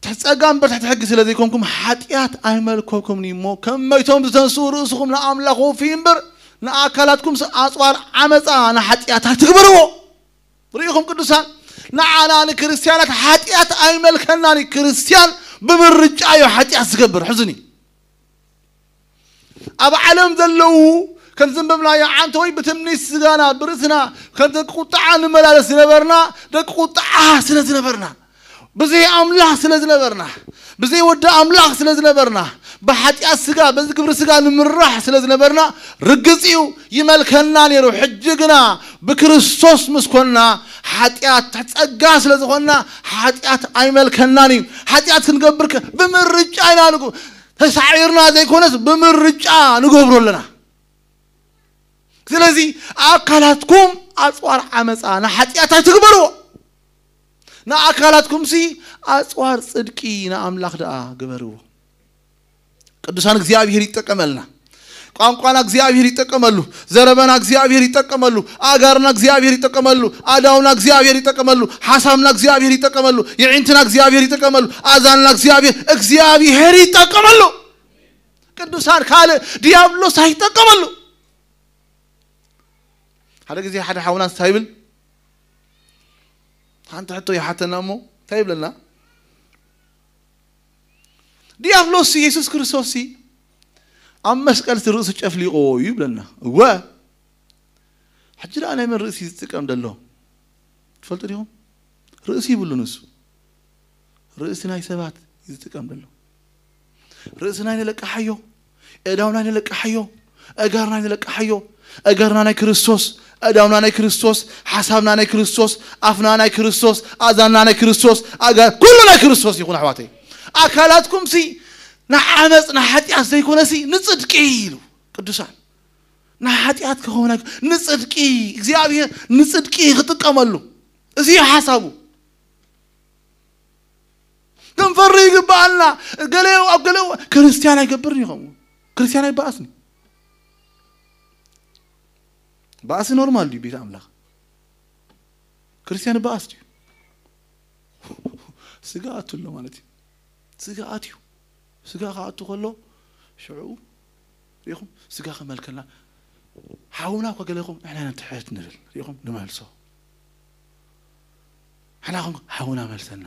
ትሕቲ ጸጋ እምበር ትሕቲ ሕጊ ስለ ዘይኮንኩም ሓጢኣት ኣይመልከኩምን እዩ እሞ፣ ከም መይቶም ዝተንስኡ ርእስኹም ንኣምላኽ ወፍዩ እምበር፣ ንኣካላትኩም ኣጽዋር ዓመጻ ንሓጢኣት ኣይትግበርዎ። ርኢኹም ቅዱሳን፣ ንዓና ንክርስትያናት ሓጢኣት ኣይመልከናን እዩ። ክርስትያን ብምርጫ እዩ ሓጢኣት ዝገብር። ሕዝኒ ኣብ ዓለም ዘለዉ ከም ዘንበብናዮ ዓንተ ወይ ብትምኒት ስጋና ብርእስና ከም ደቂ ቁጣዓ ንመላለስ ዝነበርና ደቂ ቁጣዓ ስለ ዝነበርና ብዘይ ኣምላኽ ስለ ዝነበርና ብዘይ ወዲ ኣምላኽ ስለ ዝነበርና ብሓጢኣት ስጋ በዚ ግብሪ ስጋ ንምራሕ ስለ ዝነበርና ርግጽ እዩ ይመልከና ነይሩ። ሕጂ ግና ብክርስቶስ ምስ ኮንና ሓጢኣት ትሕቲ ጸጋ ስለ ዝኾንና ሓጢኣት ኣይመልከናን እዩ። ሓጢኣት ክንገብር ከ ብምርጫ ኢና ንግ ተሳዒርና ዘይኮነስ ብምርጫ ንገብሮ ኣለና። ስለዚ ኣካላትኩም ኣጽዋር ዓመጻ ንሓጢኣት ኣይትግበርዎ። ንኣካላትኩምሲ ኣጽዋር ጽድቂ ንኣምላኽ ደኣ ግበርዎ። ቅዱሳን እግዚኣብሔር ይጠቀመልና። ቋንቋና እግዚኣብሔር ይጠቀመሉ። ዘረበና እግዚኣብሔር ይጠቀመሉ። ኣጋርና እግዚኣብሔር ይጠቀመሉ። ኣዳውና እግዚኣብሔር ይጠቀመሉ። ሓሳብና እግዚኣብሔር ይጠቀመሉ። የዒንትና እግዚኣብሔር ይጠቀመሉ። ኣዛንና እግዚኣብሔር እግዚኣብሔር ይጠቀመሉ። ቅዱሳን ካልእ ዲያብሎስ ኣይጠቀመሉ። ሓደ ግዜ ሓደ ሓውና እንታይ ይብል? ሓንቲ ሕቶ ይሓተና እሞ እንታይ ይብለና? ዲያብሎስ የሱስ ክርስቶስ ኣብ መስቀል እቲ ርእሱ ጨፍሊቕዎ እዩ ይብለና። እወ። ሕጂ ደኣ ናይ መን ርእሲ ዝጥቀም ዘሎ ትፈልጡ ዲኹም? ርእሲ ይብሉ ንሱ። ርእሲ ናይ ሰባት እዩ ዝጥቀም ዘሎ። ርእስና ይንለቅሓዮ፣ እዳውና ይንለቅሓዮ፣ እጋርና ይንለቅሓዮ። እጋርና ናይ ክርስቶስ፣ እዳውና ናይ ክርስቶስ፣ ሓሳብና ናይ ክርስቶስ፣ ኣፍና ናይ ክርስቶስ፣ ኣዛንና ናይ ክርስቶስ፣ ኣጋ ኩሉ ናይ ክርስቶስ ይኹን ኣሕዋተይ። ኣካላትኩም ሲ ንዓመፅ ንሓጢኣት ዘይኮነ ሲ ንፅድቂ ኢሉ ቅዱሳን ንሓጢኣት ክኸውን ኣይኮ- ንፅድቂ እግዚኣብሔር ንፅድቂ ክጥቀመሉ እዚ እዩ ሓሳቡ። ክንፈሪ ይግባኣልና። ገለ ኣብ ገለ ክርስቲያን ኣይገብርን ይኸውን። ክርስቲያን ኣይበኣስን። በኣሲ ኖርማል ድዩ ቤት ኣምላኽ? ክርስቲያን በኣስ ድዩ? ስጋ ኣትሎ ማለት እዩ። ስጋ ኣትዩ ስጋ ክኣቱ ከሎ ሽዑ ሪኹም ስጋ ከመልከና ሓውና እኳ ገለኹም ንሕና ንትሕት ንብል ሪኹም ንመልሶ ሕናኹም ሓውና መልሰና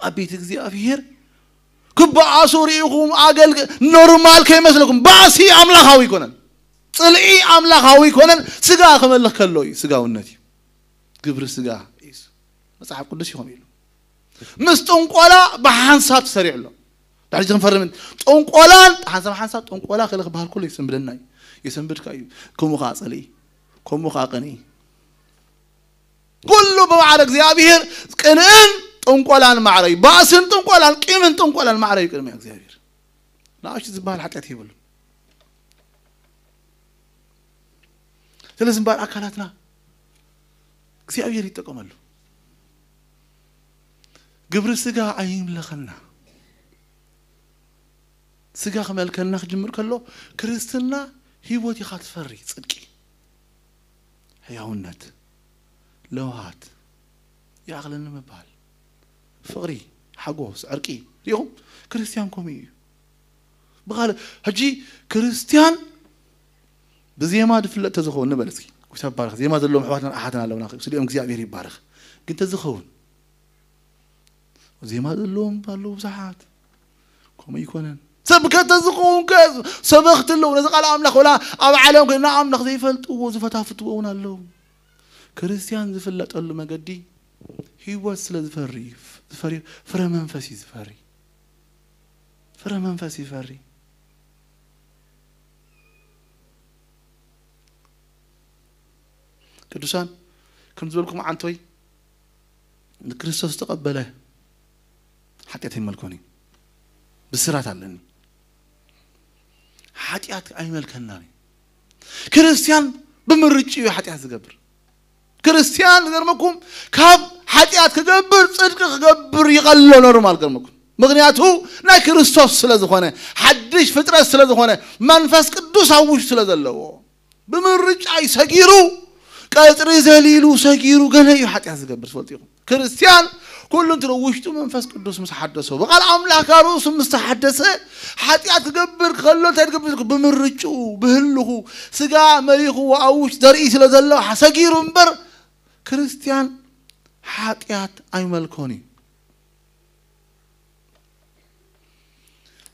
ኣብ ቤት እግዚኣብሔር ክበኣሱ ርኢኹም ኣገልግ ኖርማል ከይመስለኩም ባእሲ ኣምላኻዊ ይኮነን ጽልኢ ኣምላኻዊ ይኮነን ስጋ ከመልኽ ከሎ እዩ ስጋውነት እዩ ግብሪ ስጋ እዩ መጽሓፍ ቅዱስ ይኾም ኢሉ ምስ ጥንቆላ ብሓንሳብ ተሰሪዑ ኣሎ። ድሕሪ ክንፈርምን ጥንቆላን ሓንሳብ ሓንሳብ ጥንቆላ ክለ ክበሃል ኩሉ ይስንብደና እዩ። የሰንብድካ እዩ። ከምኡ ከዓ ጸልኢ፣ ከምኡ ከዓ ቅንኢ። ኩሉ ብማዕረ እግዚኣብሔር ቅንእን ጥንቆላን ማዕረ እዩ። ባእስን ጥንቆላን፣ ቂምን ጥንቆላን ማዕረ እዩ ቅድሚ እግዚኣብሔር። ንኣሽቱ ዝበሃል ሓጢኣት የብሉን። ስለዚ እምበኣር ኣካላትና እግዚኣብሔር ይጠቀመሉ። ግብሪ ስጋ ኣይምለኸና። ስጋ ክመልከና ክጅምር ከሎ ክርስትና ህይወት ኢኻ ትፈሪ፣ ጽድቂ፣ ሕያውነት፣ ለውሃት፣ ይኣኽለኒ ምባል፣ ፍቕሪ፣ ሓጎስ፣ ዕርቂ። ሪኹም ክርስትያን ከምኡ እዩ። ብኻልእ ሕጂ ክርስትያን ብዜማ ዝፍለጥ ተዝኸውን ንበል እስኪ። ጎይታ ይባረኽ። ዜማ ዘለዎም ኣሕዋትና ኣሓትና ኣለውና። ስሊኦም እግዚኣብሔር ይባረኽ። ግን ተዝኸውን ዜማ ዘለዎም ኣለዉ ብዙሓት። ከምኡ ይኮነን። ሰብ ከተዝኸውን ከ ሰበኽቲ ኣለዉ። ነዚ ቃል ኣምላኽ ወላ ኣብ ዓለም ኮይና ኣምላኽ ዘይፈልጥዎ ዝፈታፍትዎ እውን ኣለዉ። ክርስትያን ዝፍለጠሉ መገዲ ህይወት ስለ ዝፈሪ እዩ። ዝፈሪ ፍረ መንፈስ እዩ ዝፈሪ። ፍረ መንፈስ ይፈሪ። ቅዱሳን ከም ዝበልኩም ዓንቶይ ንክርስቶስ ዝተቐበለ ሓጢኣት ኣይመልኮን እዩ። ብስራት ኣለኒ። ሓጢኣት ኣይመልከናን እዩ። ክርስትያን ብምርጭ እዩ ሓጢኣት ዝገብር። ክርስትያን ዝገርመኩም ካብ ሓጢኣት ክገብር ጽድቂ ክገብር ይቐሎ ኖርማል ገርመኩም። ምክንያቱ ናይ ክርስቶስ ስለ ዝኾነ ሓድሽ ፍጥረት ስለ ዝኾነ መንፈስ ቅዱስ ኣብ ውሽጡ ስለ ዘለዎ ብምርጫ ይሰጊሩ ቀጽሪ ዘሊሉ ሰጊሩ ገለ እዩ ሓጢኣት ዝገብር፣ ትፈልጡ ኢኹም። ክርስትያን ኩሉ እንትሮ ውሽጡ መንፈስ ቅዱስ ምስ ሓደሶ፣ ብቓል ኣምላኽ ካብ ርእሱ ምስ ተሓደሰ፣ ሓጢኣት ክገብር ከሎ እንታይ ትገብር? ብምርጭኡ፣ ብህልኹ፣ ስጋ መሊኽዎ ኣብ ውሽጡ ዘርኢ ስለ ዘሎ ሰጊሩ እምበር፣ ክርስትያን ሓጢኣት ኣይመልኮን እዩ።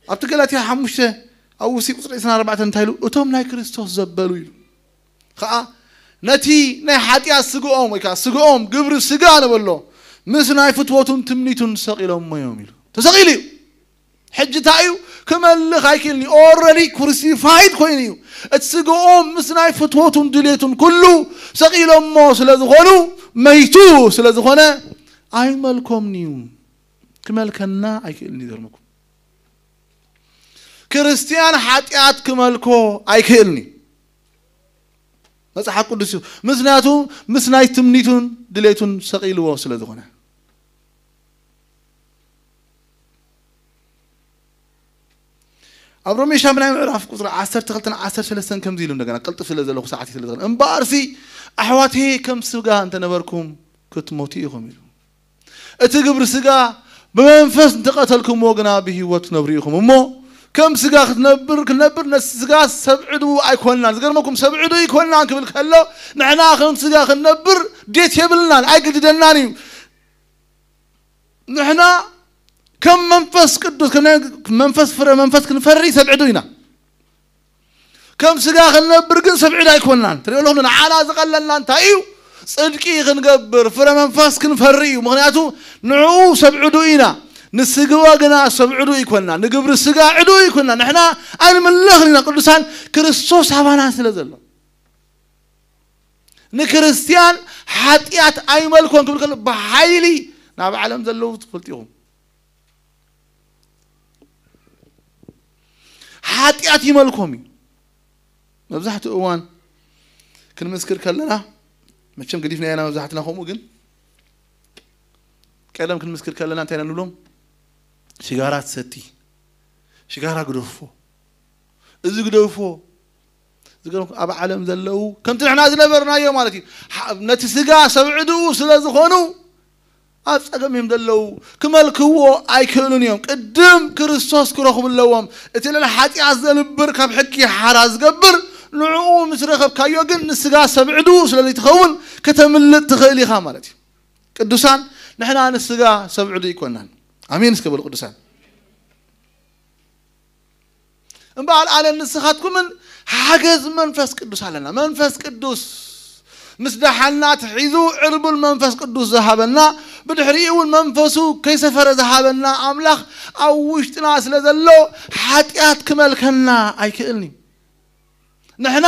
ኣብቲ ገላትያ ሓሙሽተ ኣብ ውሲ ቁጽሪ ዕስራን ኣርባዕተን እንታይ ኢሉ? እቶም ናይ ክርስቶስ ዘበሉ ኢሉ። ኸኣ ነቲ ናይ ሓጢኣት ስግኦም ወይ ከዓ ስግኦም ግብሪ ስጋ ነበሎ ምስ ናይ ፍትወቱን ትምኒቱን ሰቒሎሞ እዮም ኢሉ። ተሰቒሉ እዩ። ሕጂ እንታይ እዩ? ክመልኽ ኣይክእልን እዩ። ኦረዲ ክሩሲፋይድ ኮይኑ እዩ። እቲ ስግኦም ምስ ናይ ፍትወቱን ድሌቱን ኩሉ ሰቒሎሞ ስለ ዝኾኑ፣ መይቱ ስለ ዝኾነ ኣይመልኮምን እዩ። ክመልከና ኣይክእልን እዩ። ዘርምኩም ክርስትያን ሓጢኣት ክመልኮ ኣይክእልን እዩ። መጽሓፍ ቅዱስ እዩ። ምክንያቱ ምስ ናይ ትምኒቱን ድሌቱን ሰቒልዎ ስለ ዝኾነ። ኣብ ሮሜ ሻምናይ ምዕራፍ ቁጽሪ ዓሰርተ ክልተን ዓሰርተ ሰለስተን ከምዚ ኢሉ፣ እንደገና ቅልጥፍ ስለ ዘለኹ ሰዓት ስለ ዝኾነ፣ እምበኣርሲ ኣሕዋተየ ከም ስጋ እንተነበርኩም ክትሞቱ ኢኹም ኢሉ። እቲ ግብሪ ስጋ ብመንፈስ እንተቐተልኩምዎ ግና ብህይወት ትነብሩ ኢኹም። እሞ ከም ስጋ ክትነብር፣ ክንነብር ነቲ ስጋ ሰብ ዕዱ ኣይኮንናን። ዝገርመኩም ሰብ ዕዱ ኣይኮንናን ክብል ከሎ ንሕና ከም ስጋ ክንነብር ድሌት የብልናን፣ ኣይግድደናን እዩ። ንሕና ከም መንፈስ ቅዱስ፣ ከም ናይ መንፈስ ፍረ መንፈስ ክንፈሪ ሰብ ዕዱ ኢና። ከም ስጋ ክንነብር ግን ሰብ ዕዱ ኣይኮንናን። ትሪኦ ኣለኹም፣ ንዓና ዝቐለልና እንታይ እዩ? ጽድቂ ክንገብር፣ ፍረ መንፈስ ክንፈሪ እዩ። ምኽንያቱ ንዕኡ ሰብ ዕዱ ኢና። ንስግዋ ግና ሰብ ዕዱ ኣይኮንና፣ ንግብሪ ስጋ ዕዱ ኣይኮንና። ንሕና ኣይንምለኽን ኢና፣ ቅዱሳን ክርስቶስ ኣባና ስለ ዘሎ። ንክርስትያን ሓጢኣት ኣይመልኮን ክብል ከሎ ብሓይሊ ናብ ዓለም ዘለዉ ትፈልጡ ኢኹም። ሓጢኣት ይመልኮም እዩ። መብዛሕትኡ እዋን ክንምስክር ከለና፣ መቸም ገዲፍና ኢና መብዛሕትና ከምኡ፣ ግን ቀደም ክንምስክር ከለና እንታይ ኢና ንብሎም? ሽጋራ ትሰቲ፣ ሽጋራ ግደፎ፣ እዚ ግደፎ። ዝገርም ኣብ ዓለም ዘለዉ ከምቲ ንሕና ዝነበርናዮ ማለት እዩ። ሓ-፣ ነቲ ስጋ ሰብ ዕድኡ ስለ ዝኾኑ ኣብ ጸገም እዮም ዘለዉ። ክመልክዎ ኣይክእሉን እዮም። ቅድም ክርስቶስ ክረኽቡ ኣለዎም። እቲ ልዕሊ ሓጢኣት ዘንብር ካብ ሕጊ ሓራ ዝገብር ንዕኡ ምስ ረኸብካዮ ግን ንስጋ ሰብ ዕድኡ ስለ ዘይትኸውን ከተምልጥ ትኽእል ኢኻ ማለት እዩ። ቅዱሳን ንሕና ንስጋ ሰብ ዕዱ ኣይኮናን። ኣሜን እስከ በሉ ቅዱሳን። እምበኣር ኣነን ንስኻትኩምን ሓገዝ መንፈስ ቅዱስ ኣለና። መንፈስ ቅዱስ ምስ ደሓና ትሒዙ ዕልቡል መንፈስ ቅዱስ ዝሃበና፣ ብድሕሪኡ እውን መንፈሱ ከይሰፈረ ዝሃበና ኣምላኽ ኣብ ውሽጥና ስለ ዘሎ ሓጢኣት ክመልከና ኣይክእልን እዩ። ንሕና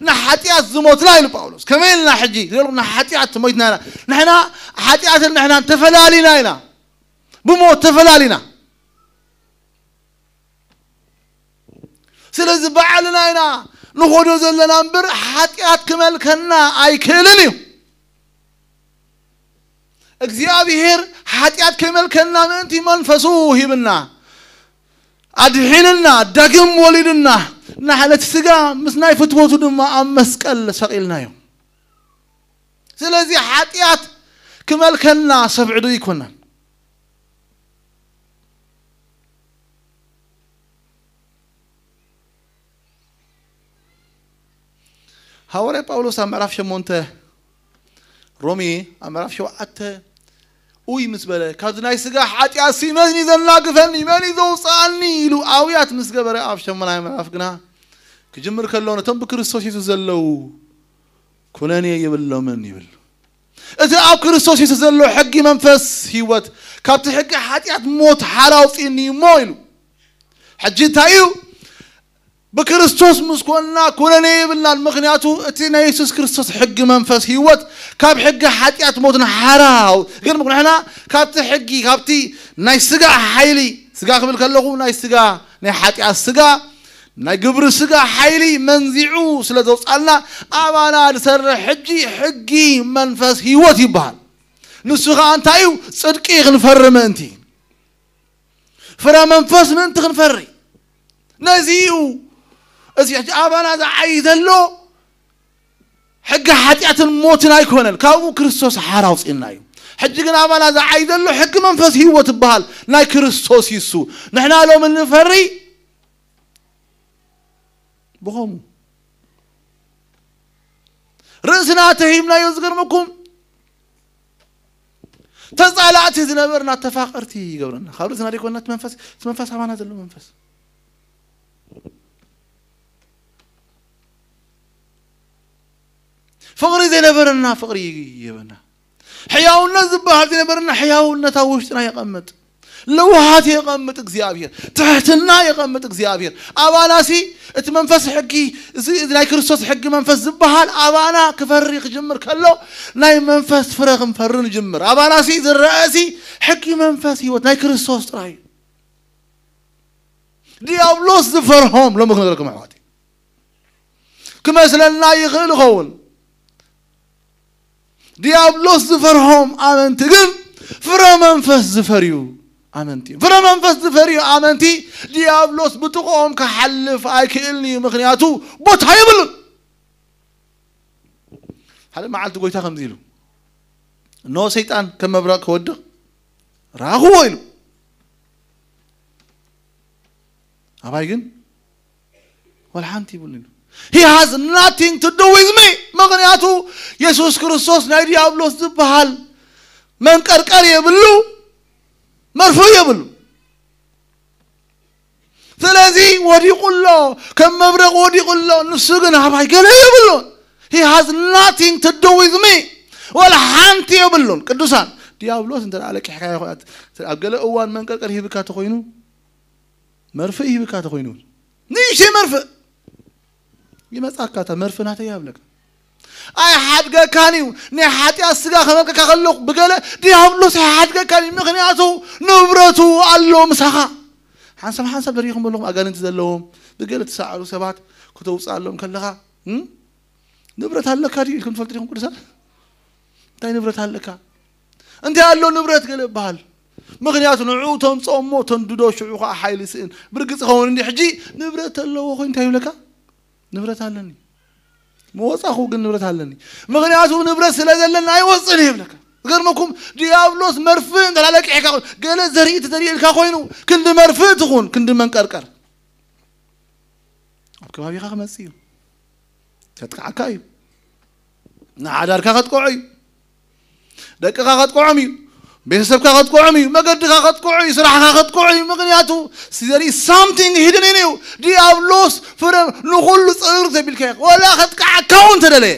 ንሓጢኣት ዝሞትና ኢሉ ጳውሎስ። ከመይ ኢልና ሕጂ? ንሓጢኣት ሞይትና ኢና። ንሕና ሓጢኣትን ንሕናን ተፈላሊና ኢና። ብሞት ተፈላሊና። ስለዚ ባዕልና ኢና ንኾዶ ዘለና እምበር ሓጢኣት ክመልከና ኣይክእልን እዩ። እግዚኣብሔር ሓጢኣት ከይመልከና ምእንቲ መንፈሱ ሂብና፣ ኣድሒንና፣ ዳግም ወሊድና፣ ንሓለት ስጋ ምስ ናይ ፍትወቱ ድማ ኣብ መስቀል ሰቒልናዮ። ስለዚ ሓጢኣት ክመልከና ሰብ ዕዱ ኣይኮናን። ሃዋርያ ጳውሎስ ኣብ ምዕራፍ ሸሞንተ ሮሜ ኣብ ምዕራፍ ሸውዓተ ኡይ ምስ በለ፣ ካብዚ ናይ ስጋ ሓጢኣት ሲ መን እዩ ዘናግፈኒ? መን እዩ ዘውፅኣኒ? ኢሉ ኣውያት ምስ ገበረ፣ ኣብ ሸሞናይ ምዕራፍ ግና ክጅምር ከሎ፣ ነቶም ብክርስቶስ የሱስ ዘለዉ ኩነኔ የብሎምን ይብል። እቲ ኣብ ክርስቶስ የሱስ ዘሎ ሕጊ መንፈስ ህይወት ካብቲ ሕጊ ሓጢኣት ሞት ሓራ ኣውፅእኒ እሞ ኢሉ። ሕጂ እንታይ እዩ? ብክርስቶስ ምስ ኮንና ኩነኔ የብልናን። ምኽንያቱ እቲ ናይ የሱስ ክርስቶስ ሕጊ መንፈስ ህይወት ካብ ሕጊ ሓጢኣት ሞት ንሓራ። ግን ንሕና ካብቲ ሕጊ፣ ካብቲ ናይ ስጋ ሓይሊ፣ ስጋ ክብል ከለኹ ናይ ስጋ፣ ናይ ሓጢኣት ስጋ፣ ናይ ግብሪ ስጋ ሓይሊ መንዚዑ ስለ ዘውፃልና ኣባና ዝሰርሕ ሕጂ ሕጊ መንፈስ ህይወት ይበሃል። ንሱ ኸዓ እንታይ እዩ? ጽድቂ ክንፈሪ ምእንቲ፣ ፍረ መንፈስ ምእንቲ ክንፈሪ። ነዚ እዩ እዚ ሕጂ ኣባና ዝዓይ ዘሎ ሕጊ ሓጢኣትን ሞትን ኣይኮነን፣ ካብኡ ክርስቶስ ሓራ ኣውፅእና እዩ። ሕጂ ግን ኣባና ዝዓይ ዘሎ ሕጊ መንፈስ ህይወት ይበሃል፣ ናይ ክርስቶስ ይሱ። ንሕና ሎም እንፈሪ ብኸሙ ርእስና ተሂብናዮ። ዝገርመኩም፣ ተፃላእቲ ዝነበርና ተፋቀርቲ ይገብረና። ካብ ርእስና ዘይኮንና እቲ መንፈስ፣ እቲ መንፈስ ኣባና ዘሎ መንፈስ። ፍቕሪ ዘይነበረና ፍቕሪ ይህበና። ሕያውነት ዝበሃል ዘይነበረና ሕያውነት ኣብ ውሽጥና የቐምጥ። ለውሃት የቐምጥ እግዚኣብሔር፣ ትሕትና የቐምጥ እግዚኣብሔር። ኣባናሲ እቲ መንፈስ ሕጊ፣ እዚ፣ እዚ ናይ ክርስቶስ ሕጊ መንፈስ ዝበሃል ኣባና ክፈሪ ክጅምር ከሎ፣ ናይ መንፈስ ፍረ ክንፈሪ ንጅምር። ኣባናሲ ዝረአሲ ሕጊ መንፈስ ህይወት ናይ ክርስቶስ ጥራይ እዩ። ዲያብሎስ ዝፈርሆም ሎሚ ክነግረኩም ኣሕዋት፣ ክመስለና ይኽእል ይኸውን። ዲያብሎስ ዝፈርሆም ኣመንቲ ግን ፍረ መንፈስ ዝፈርዩ ኣመንቲ እዮም። ፍረ መንፈስ ዝፈርዩ ኣመንቲ ዲያብሎስ ብጥቕኦም ክሓልፍ ኣይክእልን እዩ፣ ምኽንያቱ ቦታ የብሉን። ሓደ መዓልቲ ጎይታ ከምዚ ኢሉ፣ እነሆ ሰይጣን ከም መብረቕ ክወድቕ ረኣኽዎ ኢሉ። ኣባይ ግን ወላ ሓንቲ ይብሉን ኢሉ። He has nothing to do with me። ምኽንያቱ የሱስ ክርስቶስ ናይ ዲያብሎስ ዝበሃል መንቀርቀር የብሉ፣ መርፍእ የብሉ። ስለዚ ወዲቑ ኣሎ፣ ከም መብረቕ ወዲቑ ኣሎ። ንሱ ግን ኣባይ ገለ የብሉን። He has nothing to do with me። ወላ ሓንቲ የብሉን። ቅዱሳን፣ ዲያብሎስ እንተ ደኣ ለቂሕካዮ፣ ኣብ ገለ እዋን መንቀርቀር ሂብካ ተኾይኑ፣ መርፍእ ሂብካ ተኾይኑ፣ ንእሽተይ መርፍእ ይመጻካ፣ እታ መርፍእ ናተይ ይብለካ። ኣይሓድገካን እዩ። ናይ ሓጢኣት ስጋ ከመልከካ ከለኹ ብገለ ዲያብሎስ ኣይሓድገካን እዩ። ምኽንያቱ ንብረቱ ኣሎ ምሳኻ። ሓንሳብ ሓንሳብ ደሪኹም ኣለኹም ኣጋንንቲ ዘለዎም ብገለ ትሰዓሩ ሰባት ከተውፅኣሎም ከለኻ፣ እም? ንብረት ኣለካ ድዩ ኢልኩም ትፈልጡ ዲኹም ቅዱሳን? እንታይ ንብረት ኣለካ? እንታይ ኣሎ ንብረት ገለ ይበሃል። ምኽንያቱ ንዕኡ ተምፅኦ እሞ ተንድዶ፣ ሽዑ ከዓ ሓይሊ ስእን። ብርግፅ ይኸውን እንዲ ሕጂ ንብረት ኣለዎ ኮይኑ እንታይ ይብለካ? ንብረት ኣለኒ። መወፃኹ ግን ንብረት ኣለኒ። ምኽንያቱ ንብረት ስለ ዘለኒ ኣይወፅእን እየ ይብለካ። ዝገርመኩም፣ ዲያብሎስ መርፍእ እንተ ለቂሕካ፣ ገለ ዘርኢ ተዘሪእልካ ኮይኑ፣ ክንዲ መርፍእ ትኹን፣ ክንዲ መንቀርቀር ኣብ ከባቢኻ ክመፅእ እዩ። ከጥቅዓካ እዩ። ንሓዳርካ ከጥቅዖ እዩ። ደቅኻ ከጥቅዖም እዩ። ቤተሰብካ ከጥቅዖም እዩ። መገድኻ ከጥቅዖ እዩ። ስራሕኻ ከጥቅዖ እዩ። ምኽንያቱ there is something hidden in you። ዲያብሎስ ፍረ ንኹሉ ጽርግ ዘቢልካ ኢኻ። ወላ ከጥቅዓካ እውን ተደለየ፣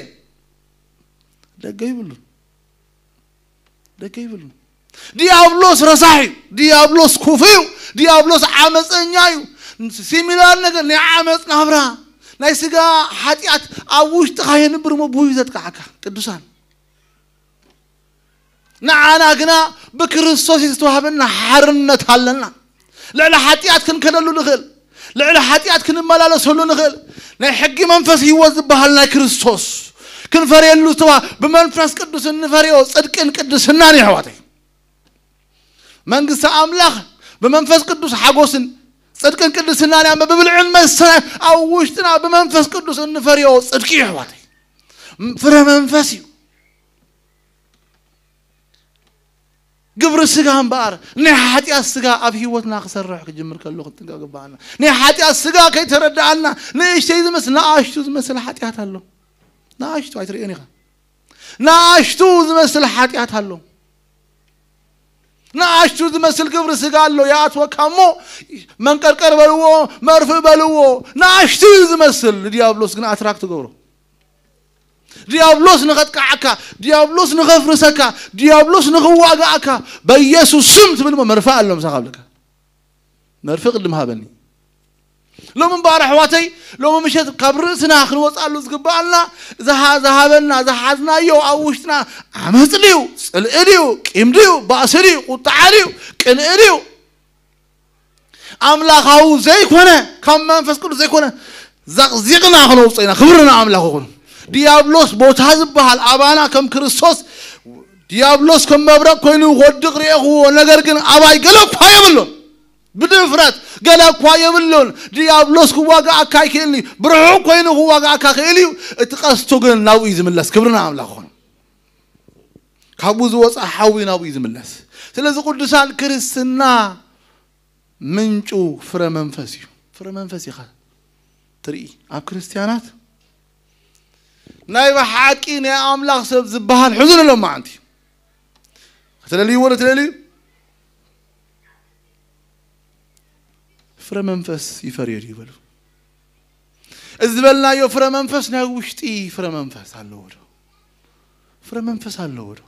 ደገ ይብሉን። ደገ ይብሉን። ዲያብሎስ ረሳሕ እዩ። ዲያብሎስ ክፉእ እዩ። ዲያብሎስ ዓመፀኛ እዩ። ሲሚላር ነገር፣ ናይ ዓመፅ ናብራ፣ ናይ ስጋ ሓጢኣት ኣብ ውሽጥኻ የንብር እሞ ብኡ እዩ ዘጥቅዓካ። ቅዱሳን፣ ንዓና ግና ብክርስቶስ ዝተዋህበና ሓርነት ኣለና። ልዕሊ ሓጢኣት ክንከደሉ ንኽእል፣ ልዕሊ ሓጢኣት ክንመላለሰሉ ንኽእል። ናይ ሕጊ መንፈስ ህይወት ዝበሃል ናይ ክርስቶስ ክንፈርየሉ ዝተዋ-፣ ብመንፈስ ቅዱስ እንፈርዮ ጽድቅን ቅድስናን እዩ፣ ኣሕዋተይ። መንግስቲ ኣምላኽ ብመንፈስ ቅዱስ ሓጎስን ጽድቅን ቅድስናን እያ። ብብልዕን መስተን ኣብ ውሽጥና ብመንፈስ ቅዱስ እንፈርዮ ጽድቂ እዩ፣ ኣሕዋተይ። ፍረ መንፈስ እዩ። ግብሪ ስጋ እምበኣር፣ ናይ ሓጢኣት ስጋ ኣብ ህይወትና ክሰርሕ ክጅምር ከሎ ክንጥንቀቕ ግባኣና። ናይ ሓጢኣት ስጋ ከይተረዳኣና፣ ንእሽተይ ዝመስል፣ ንኣሽቱ ዝመስል ሓጢኣት ኣሎ። ንኣሽቱ ኣይትርእዮን ኢኻ። ንኣሽቱ ዝመስል ሓጢኣት ኣሎ። ንኣሽቱ ዝመስል ግብሪ ስጋ ኣሎ። ይኣትወካ እሞ መንቀርቀር በልዎ፣ መርፍእ በልዎ። ንኣሽቱ እዩ ዝመስል፣ ንዲያብሎስ ግን ኣትራክት ትገብሮ። ዲያብሎስ ንኸጥቅዓካ፣ ዲያብሎስ ንኸፍርሰካ፣ ዲያብሎስ ንኽዋግኣካ፣ በኢየሱስ ስም ትብል እሞ መርፍእ ኣሎ ምሳኻ ኣብለካ። መርፍእ ቅድም ሃበኒ። ሎሚ እምበኣር ኣሕዋተይ፣ ሎሚ ምሸት ካብ ርእስና ክንወፅኣሉ ዝግብኣልና፣ ዝሃ-፣ ዝሃበና፣ ዝሓዝናዮ ኣብ ውሽጥና ዓመፅ ድዩ፣ ፅልኢ ድዩ፣ ቂም ድዩ፣ ባእሲ ድዩ፣ ቁጥዓ ድዩ፣ ቅንኢ ድዩ፣ ኣምላኻዊ ዘይኮነ፣ ካብ መንፈስ ቅዱስ ዘይኮነ፣ ዘቕዚቕና ክነውፅኦ ኢና። ክብሪ ንኣምላኽ ይኹን። ዲያብሎስ ቦታ ዝበሃል ኣባና ከም ክርስቶስ ዲያብሎስ ከም መብረቕ ኮይኑ ክወድቕ ርኤኽዎ፣ ነገር ግን ኣባይ ገለ እኳ የብሉን። ብድፍረት፣ ገለ እኳ የብሉን። ዲያብሎስ ክዋጋኣካ ይክእል እዩ፣ ብርሑቕ ኮይኑ ክዋጋኣካ ክእል እዩ። እቲ ቀስቱ ግን ናብኡ እዩ ዝምለስ። ክብርና ኣምላኽ ይኹን። ካብኡ ዝወፀ ሓዊ ናብኡ እዩ ዝምለስ። ስለዚ ቅዱሳን፣ ክርስትና ምንጩ ፍረ መንፈስ እዩ። ፍረ መንፈስ ኢኻ ትርኢ ኣብ ክርስትያናት። ናይ ብሓቂ ናይ ኣምላኽ ሰብ ዝበሃል ሕዙን ኣሎ መዓንቲ። ክትለልይዎ ዶ ትደልዩ? ፍረ መንፈስ ይፈርዮ ድዩ በሉ። እዚ ዝበልናዮ ፍረ መንፈስ ናይ ውሽጢ ፍረ መንፈስ ኣለዎ ዶ? ፍረ መንፈስ ኣለዎ ዶ?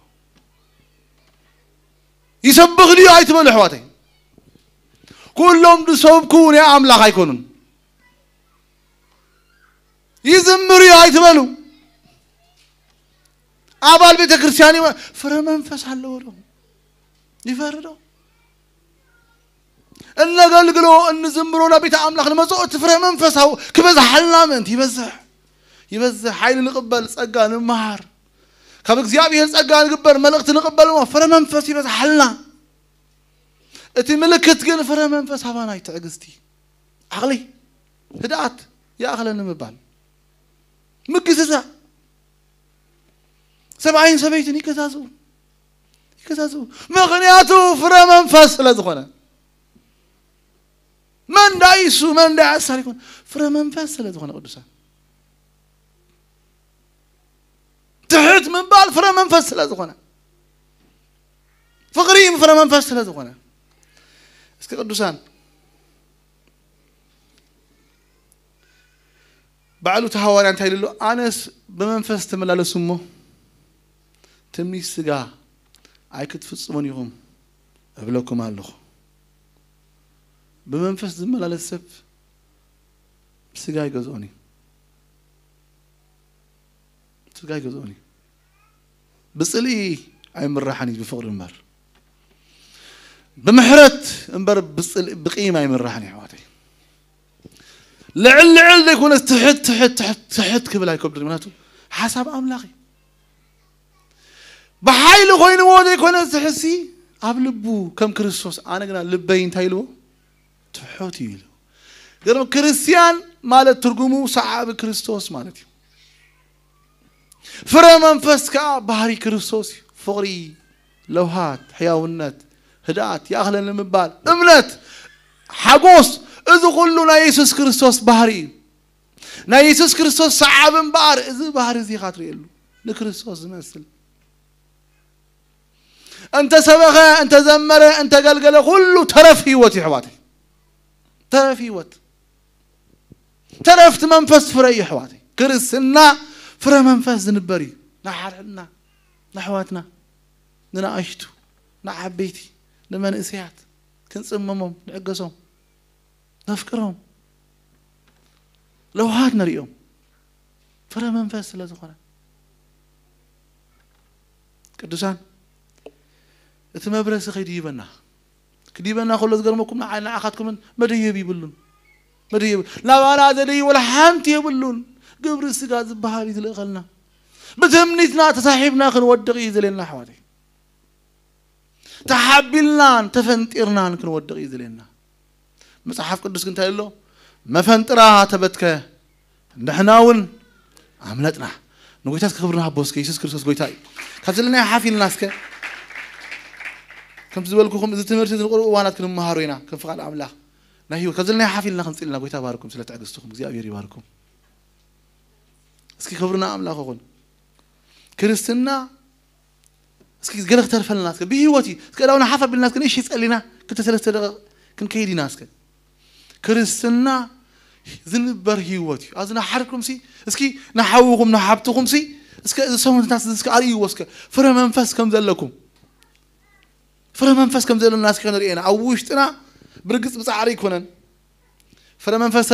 ይሰብኽ ድዩ ኣይትበሉ ኣሕዋተይ። ኩሎም ዝሰብኩ ናይ ኣምላኽ ኣይኮኑን። ይዝምር እዩ ኣይትበሉ። ኣባል ቤተ ክርስቲያን እዩ። ፍረ መንፈስ ኣለዎ ዶ? ይፈሪ ዶ? እነገልግሎ፣ እንዝምሮ፣ ናብ ቤተ ኣምላኽ ንመጽኦ፣ እቲ ፍረ መንፈሳዊ ክበዝሓልና ምእንቲ ይበዝሕ። ይበዝሕ፣ ሓይሊ ንቕበል፣ ጸጋ ንምሃር፣ ካብ እግዚኣብሔር ጸጋ ንግበር፣ መልእኽቲ ንቕበል እሞ ፍረ መንፈስ ይበዝሓልና። እቲ ምልክት ግን ፍረ መንፈስ ሃባና እዩ። ትዕግስቲ፣ ዓቕሊ፣ ህድኣት፣ ይኣኽለኒ ምባል፣ ምግስሳእ፣ ሰብኣይን ሰበይትን ይገዛዝኡ፣ ይገዛዝኡ። ምኽንያቱ ፍረ መንፈስ ስለ ዝኾነ። መን ዳይሱ፣ መን ዳይዓሳር ይኮን? ፍረ መንፈስ ስለ ዝኾነ ቅዱሳን። ትሕት ምባል ፍረ መንፈስ ስለ ዝኾነ። ፍቕሪ ፍረ መንፈስ ስለ ዝኾነ። እስኪ ቅዱሳን፣ ባዕሉ እቲ ሃዋርያ እንታይ ኢሉ ኣሎ? ኣነስ ብመንፈስ ተመላለሱ እሞ ትምኒት ስጋ ኣይክትፍጽሙን ኢኹም እብለኩም ኣለኹ። ብመንፈስ ዝመላለስ ሰብ ስጋ ኣይገዝኦን እዩ። ስጋ ኣይገዝኦን እዩ። ብጽልኢ ኣይምራሕን እዩ፣ ብፍቕሪ እምበር። ብምሕረት እምበር ብጽልኢ፣ ብቂም ኣይምራሕን እዩ ኣሕዋተይ። ልዕል ልዕል ዘይኮነስ ትሕት፣ ትሕት፣ ትሕት፣ ትሕት ክብል ኣይከብድን። ምክንያቱ ሓሳብ ኣምላኽ እዩ። ብሓይሊ ኮይንዎ ዘይኮነ ዝሕሲ ኣብ ልቡ ከም ክርስቶስ፣ ኣነ ግና ልበይ እንታይ ኢልዎ? ትሑት እዩ ኢሉ። ገርም፣ ክርስቲያን ማለት ትርጉሙ ሰዓቢ ክርስቶስ ማለት እዩ። ፍረ መንፈስ ከዓ ባህሪ ክርስቶስ እዩ። ፍቕሪ፣ ለውሃት፣ ሕያውነት፣ ህድኣት፣ ይኣኽለኒ ምባል፣ እምነት፣ ሓጎስ፣ እዚ ኩሉ ናይ የሱስ ክርስቶስ ባህሪ እዩ። ናይ የሱስ ክርስቶስ ሰዓቢ እምበኣር እዚ ባህሪ እዚ ኢኻ ትርእየሉ፣ ንክርስቶስ ዝመስል። እንተሰበኸ፣ እንተዘመረ፣ እንተገልገለ ኩሉ ተረፍ ህይወት እዩ ኣሕዋተይ። ተረፍ ህይወት፣ ተረፍቲ መንፈስ ፍረ እዩ ኣሕዋተይ። ክርስትና ፍረ መንፈስ ዝንበር እዩ። ንሓድሕድና፣ ንኣሕዋትና፣ ንነኣሽቱ፣ ንዓበይቲ፣ ንመንእሰያት ክንጽመሞም፣ ንዕገሶም፣ ነፍቅሮም፣ ለውሃት ነርእዮም። ፍረ መንፈስ ስለ ዝኾነ። ቅዱሳን፣ እቲ መብረሲ ከይድይበና፣ ክድይበና ከሎ ዝገርመኩም፣ ንዓ-፣ ንዓኻትኩምን መደየቢ ይብሉን። መደየቢ፣ ናባና ዘደይ ወላ ሓንቲ የብሉን። ግብሪ ስጋ ዝበሃል እዩ ዝልእኸልና። ብትምኒትና ተሳሒብና ክንወድቕ እዩ ዘልየና ኣሕዋተይ። ተሓቢልናን ተፈንጢርናን ክንወድቕ እዩ ዘልየና። መጽሓፍ ቅዱስ ግን እንታይ ኣሎ? መፈንጥራ ተበትከ፣ ንሕና እውን ኣምለጥና። ንጎይታ እስከ ክብሪ ንሃቦ እስከ፣ የሱስ ክርስቶስ ጎይታ እዩ። ካብ ዘለናዮ ሓፍ ኢልና እስከ፣ ከምቲ ዝበልኩኹም፣ እዚ ትምህርቲ እዚ ንቕሩብ እዋናት ክንመሃሮ ኢና፣ ከም ፍቓድ ኣምላኽ ናይ ህይወት። ካብ ዘለናዮ ሓፍ ኢልና ክንጽል ኢና። ጎይታ ባርኩም፣ ስለ ትዕግስትኹም እግዚኣብሔር ይባርኩም። እስኪ ክብሪ ንኣምላኽ ይኹን። ክርስትና እስኪ ገለ ክተርፈልና እስከ፣ ብህይወት እዩ። እስከ ዳውና ሓፍ ኣቢልና እስከ ንእሽተይ ጸሊና ክልተ ሰለስተ ደቂቕ ክንከይድ ኢና እስከ። ክርስትና ዝንበር ህይወት እዩ። ኣብዚ ንሓድኩምሲ፣ እስኪ ንሓውኹም ንሓብትኹምሲ፣ እስከ እዚ ሰሙንታት እዚ እስከ ኣርእይዎ እስከ፣ ፍረ መንፈስ ከም ዘለኩም፣ ፍረ መንፈስ ከም ዘለና እስከ ክንርኢ ኢና። ኣብ ውሽጥና ብርግጽ ብጻዕሪ ኣይኮነን። ፍረ መንፈስ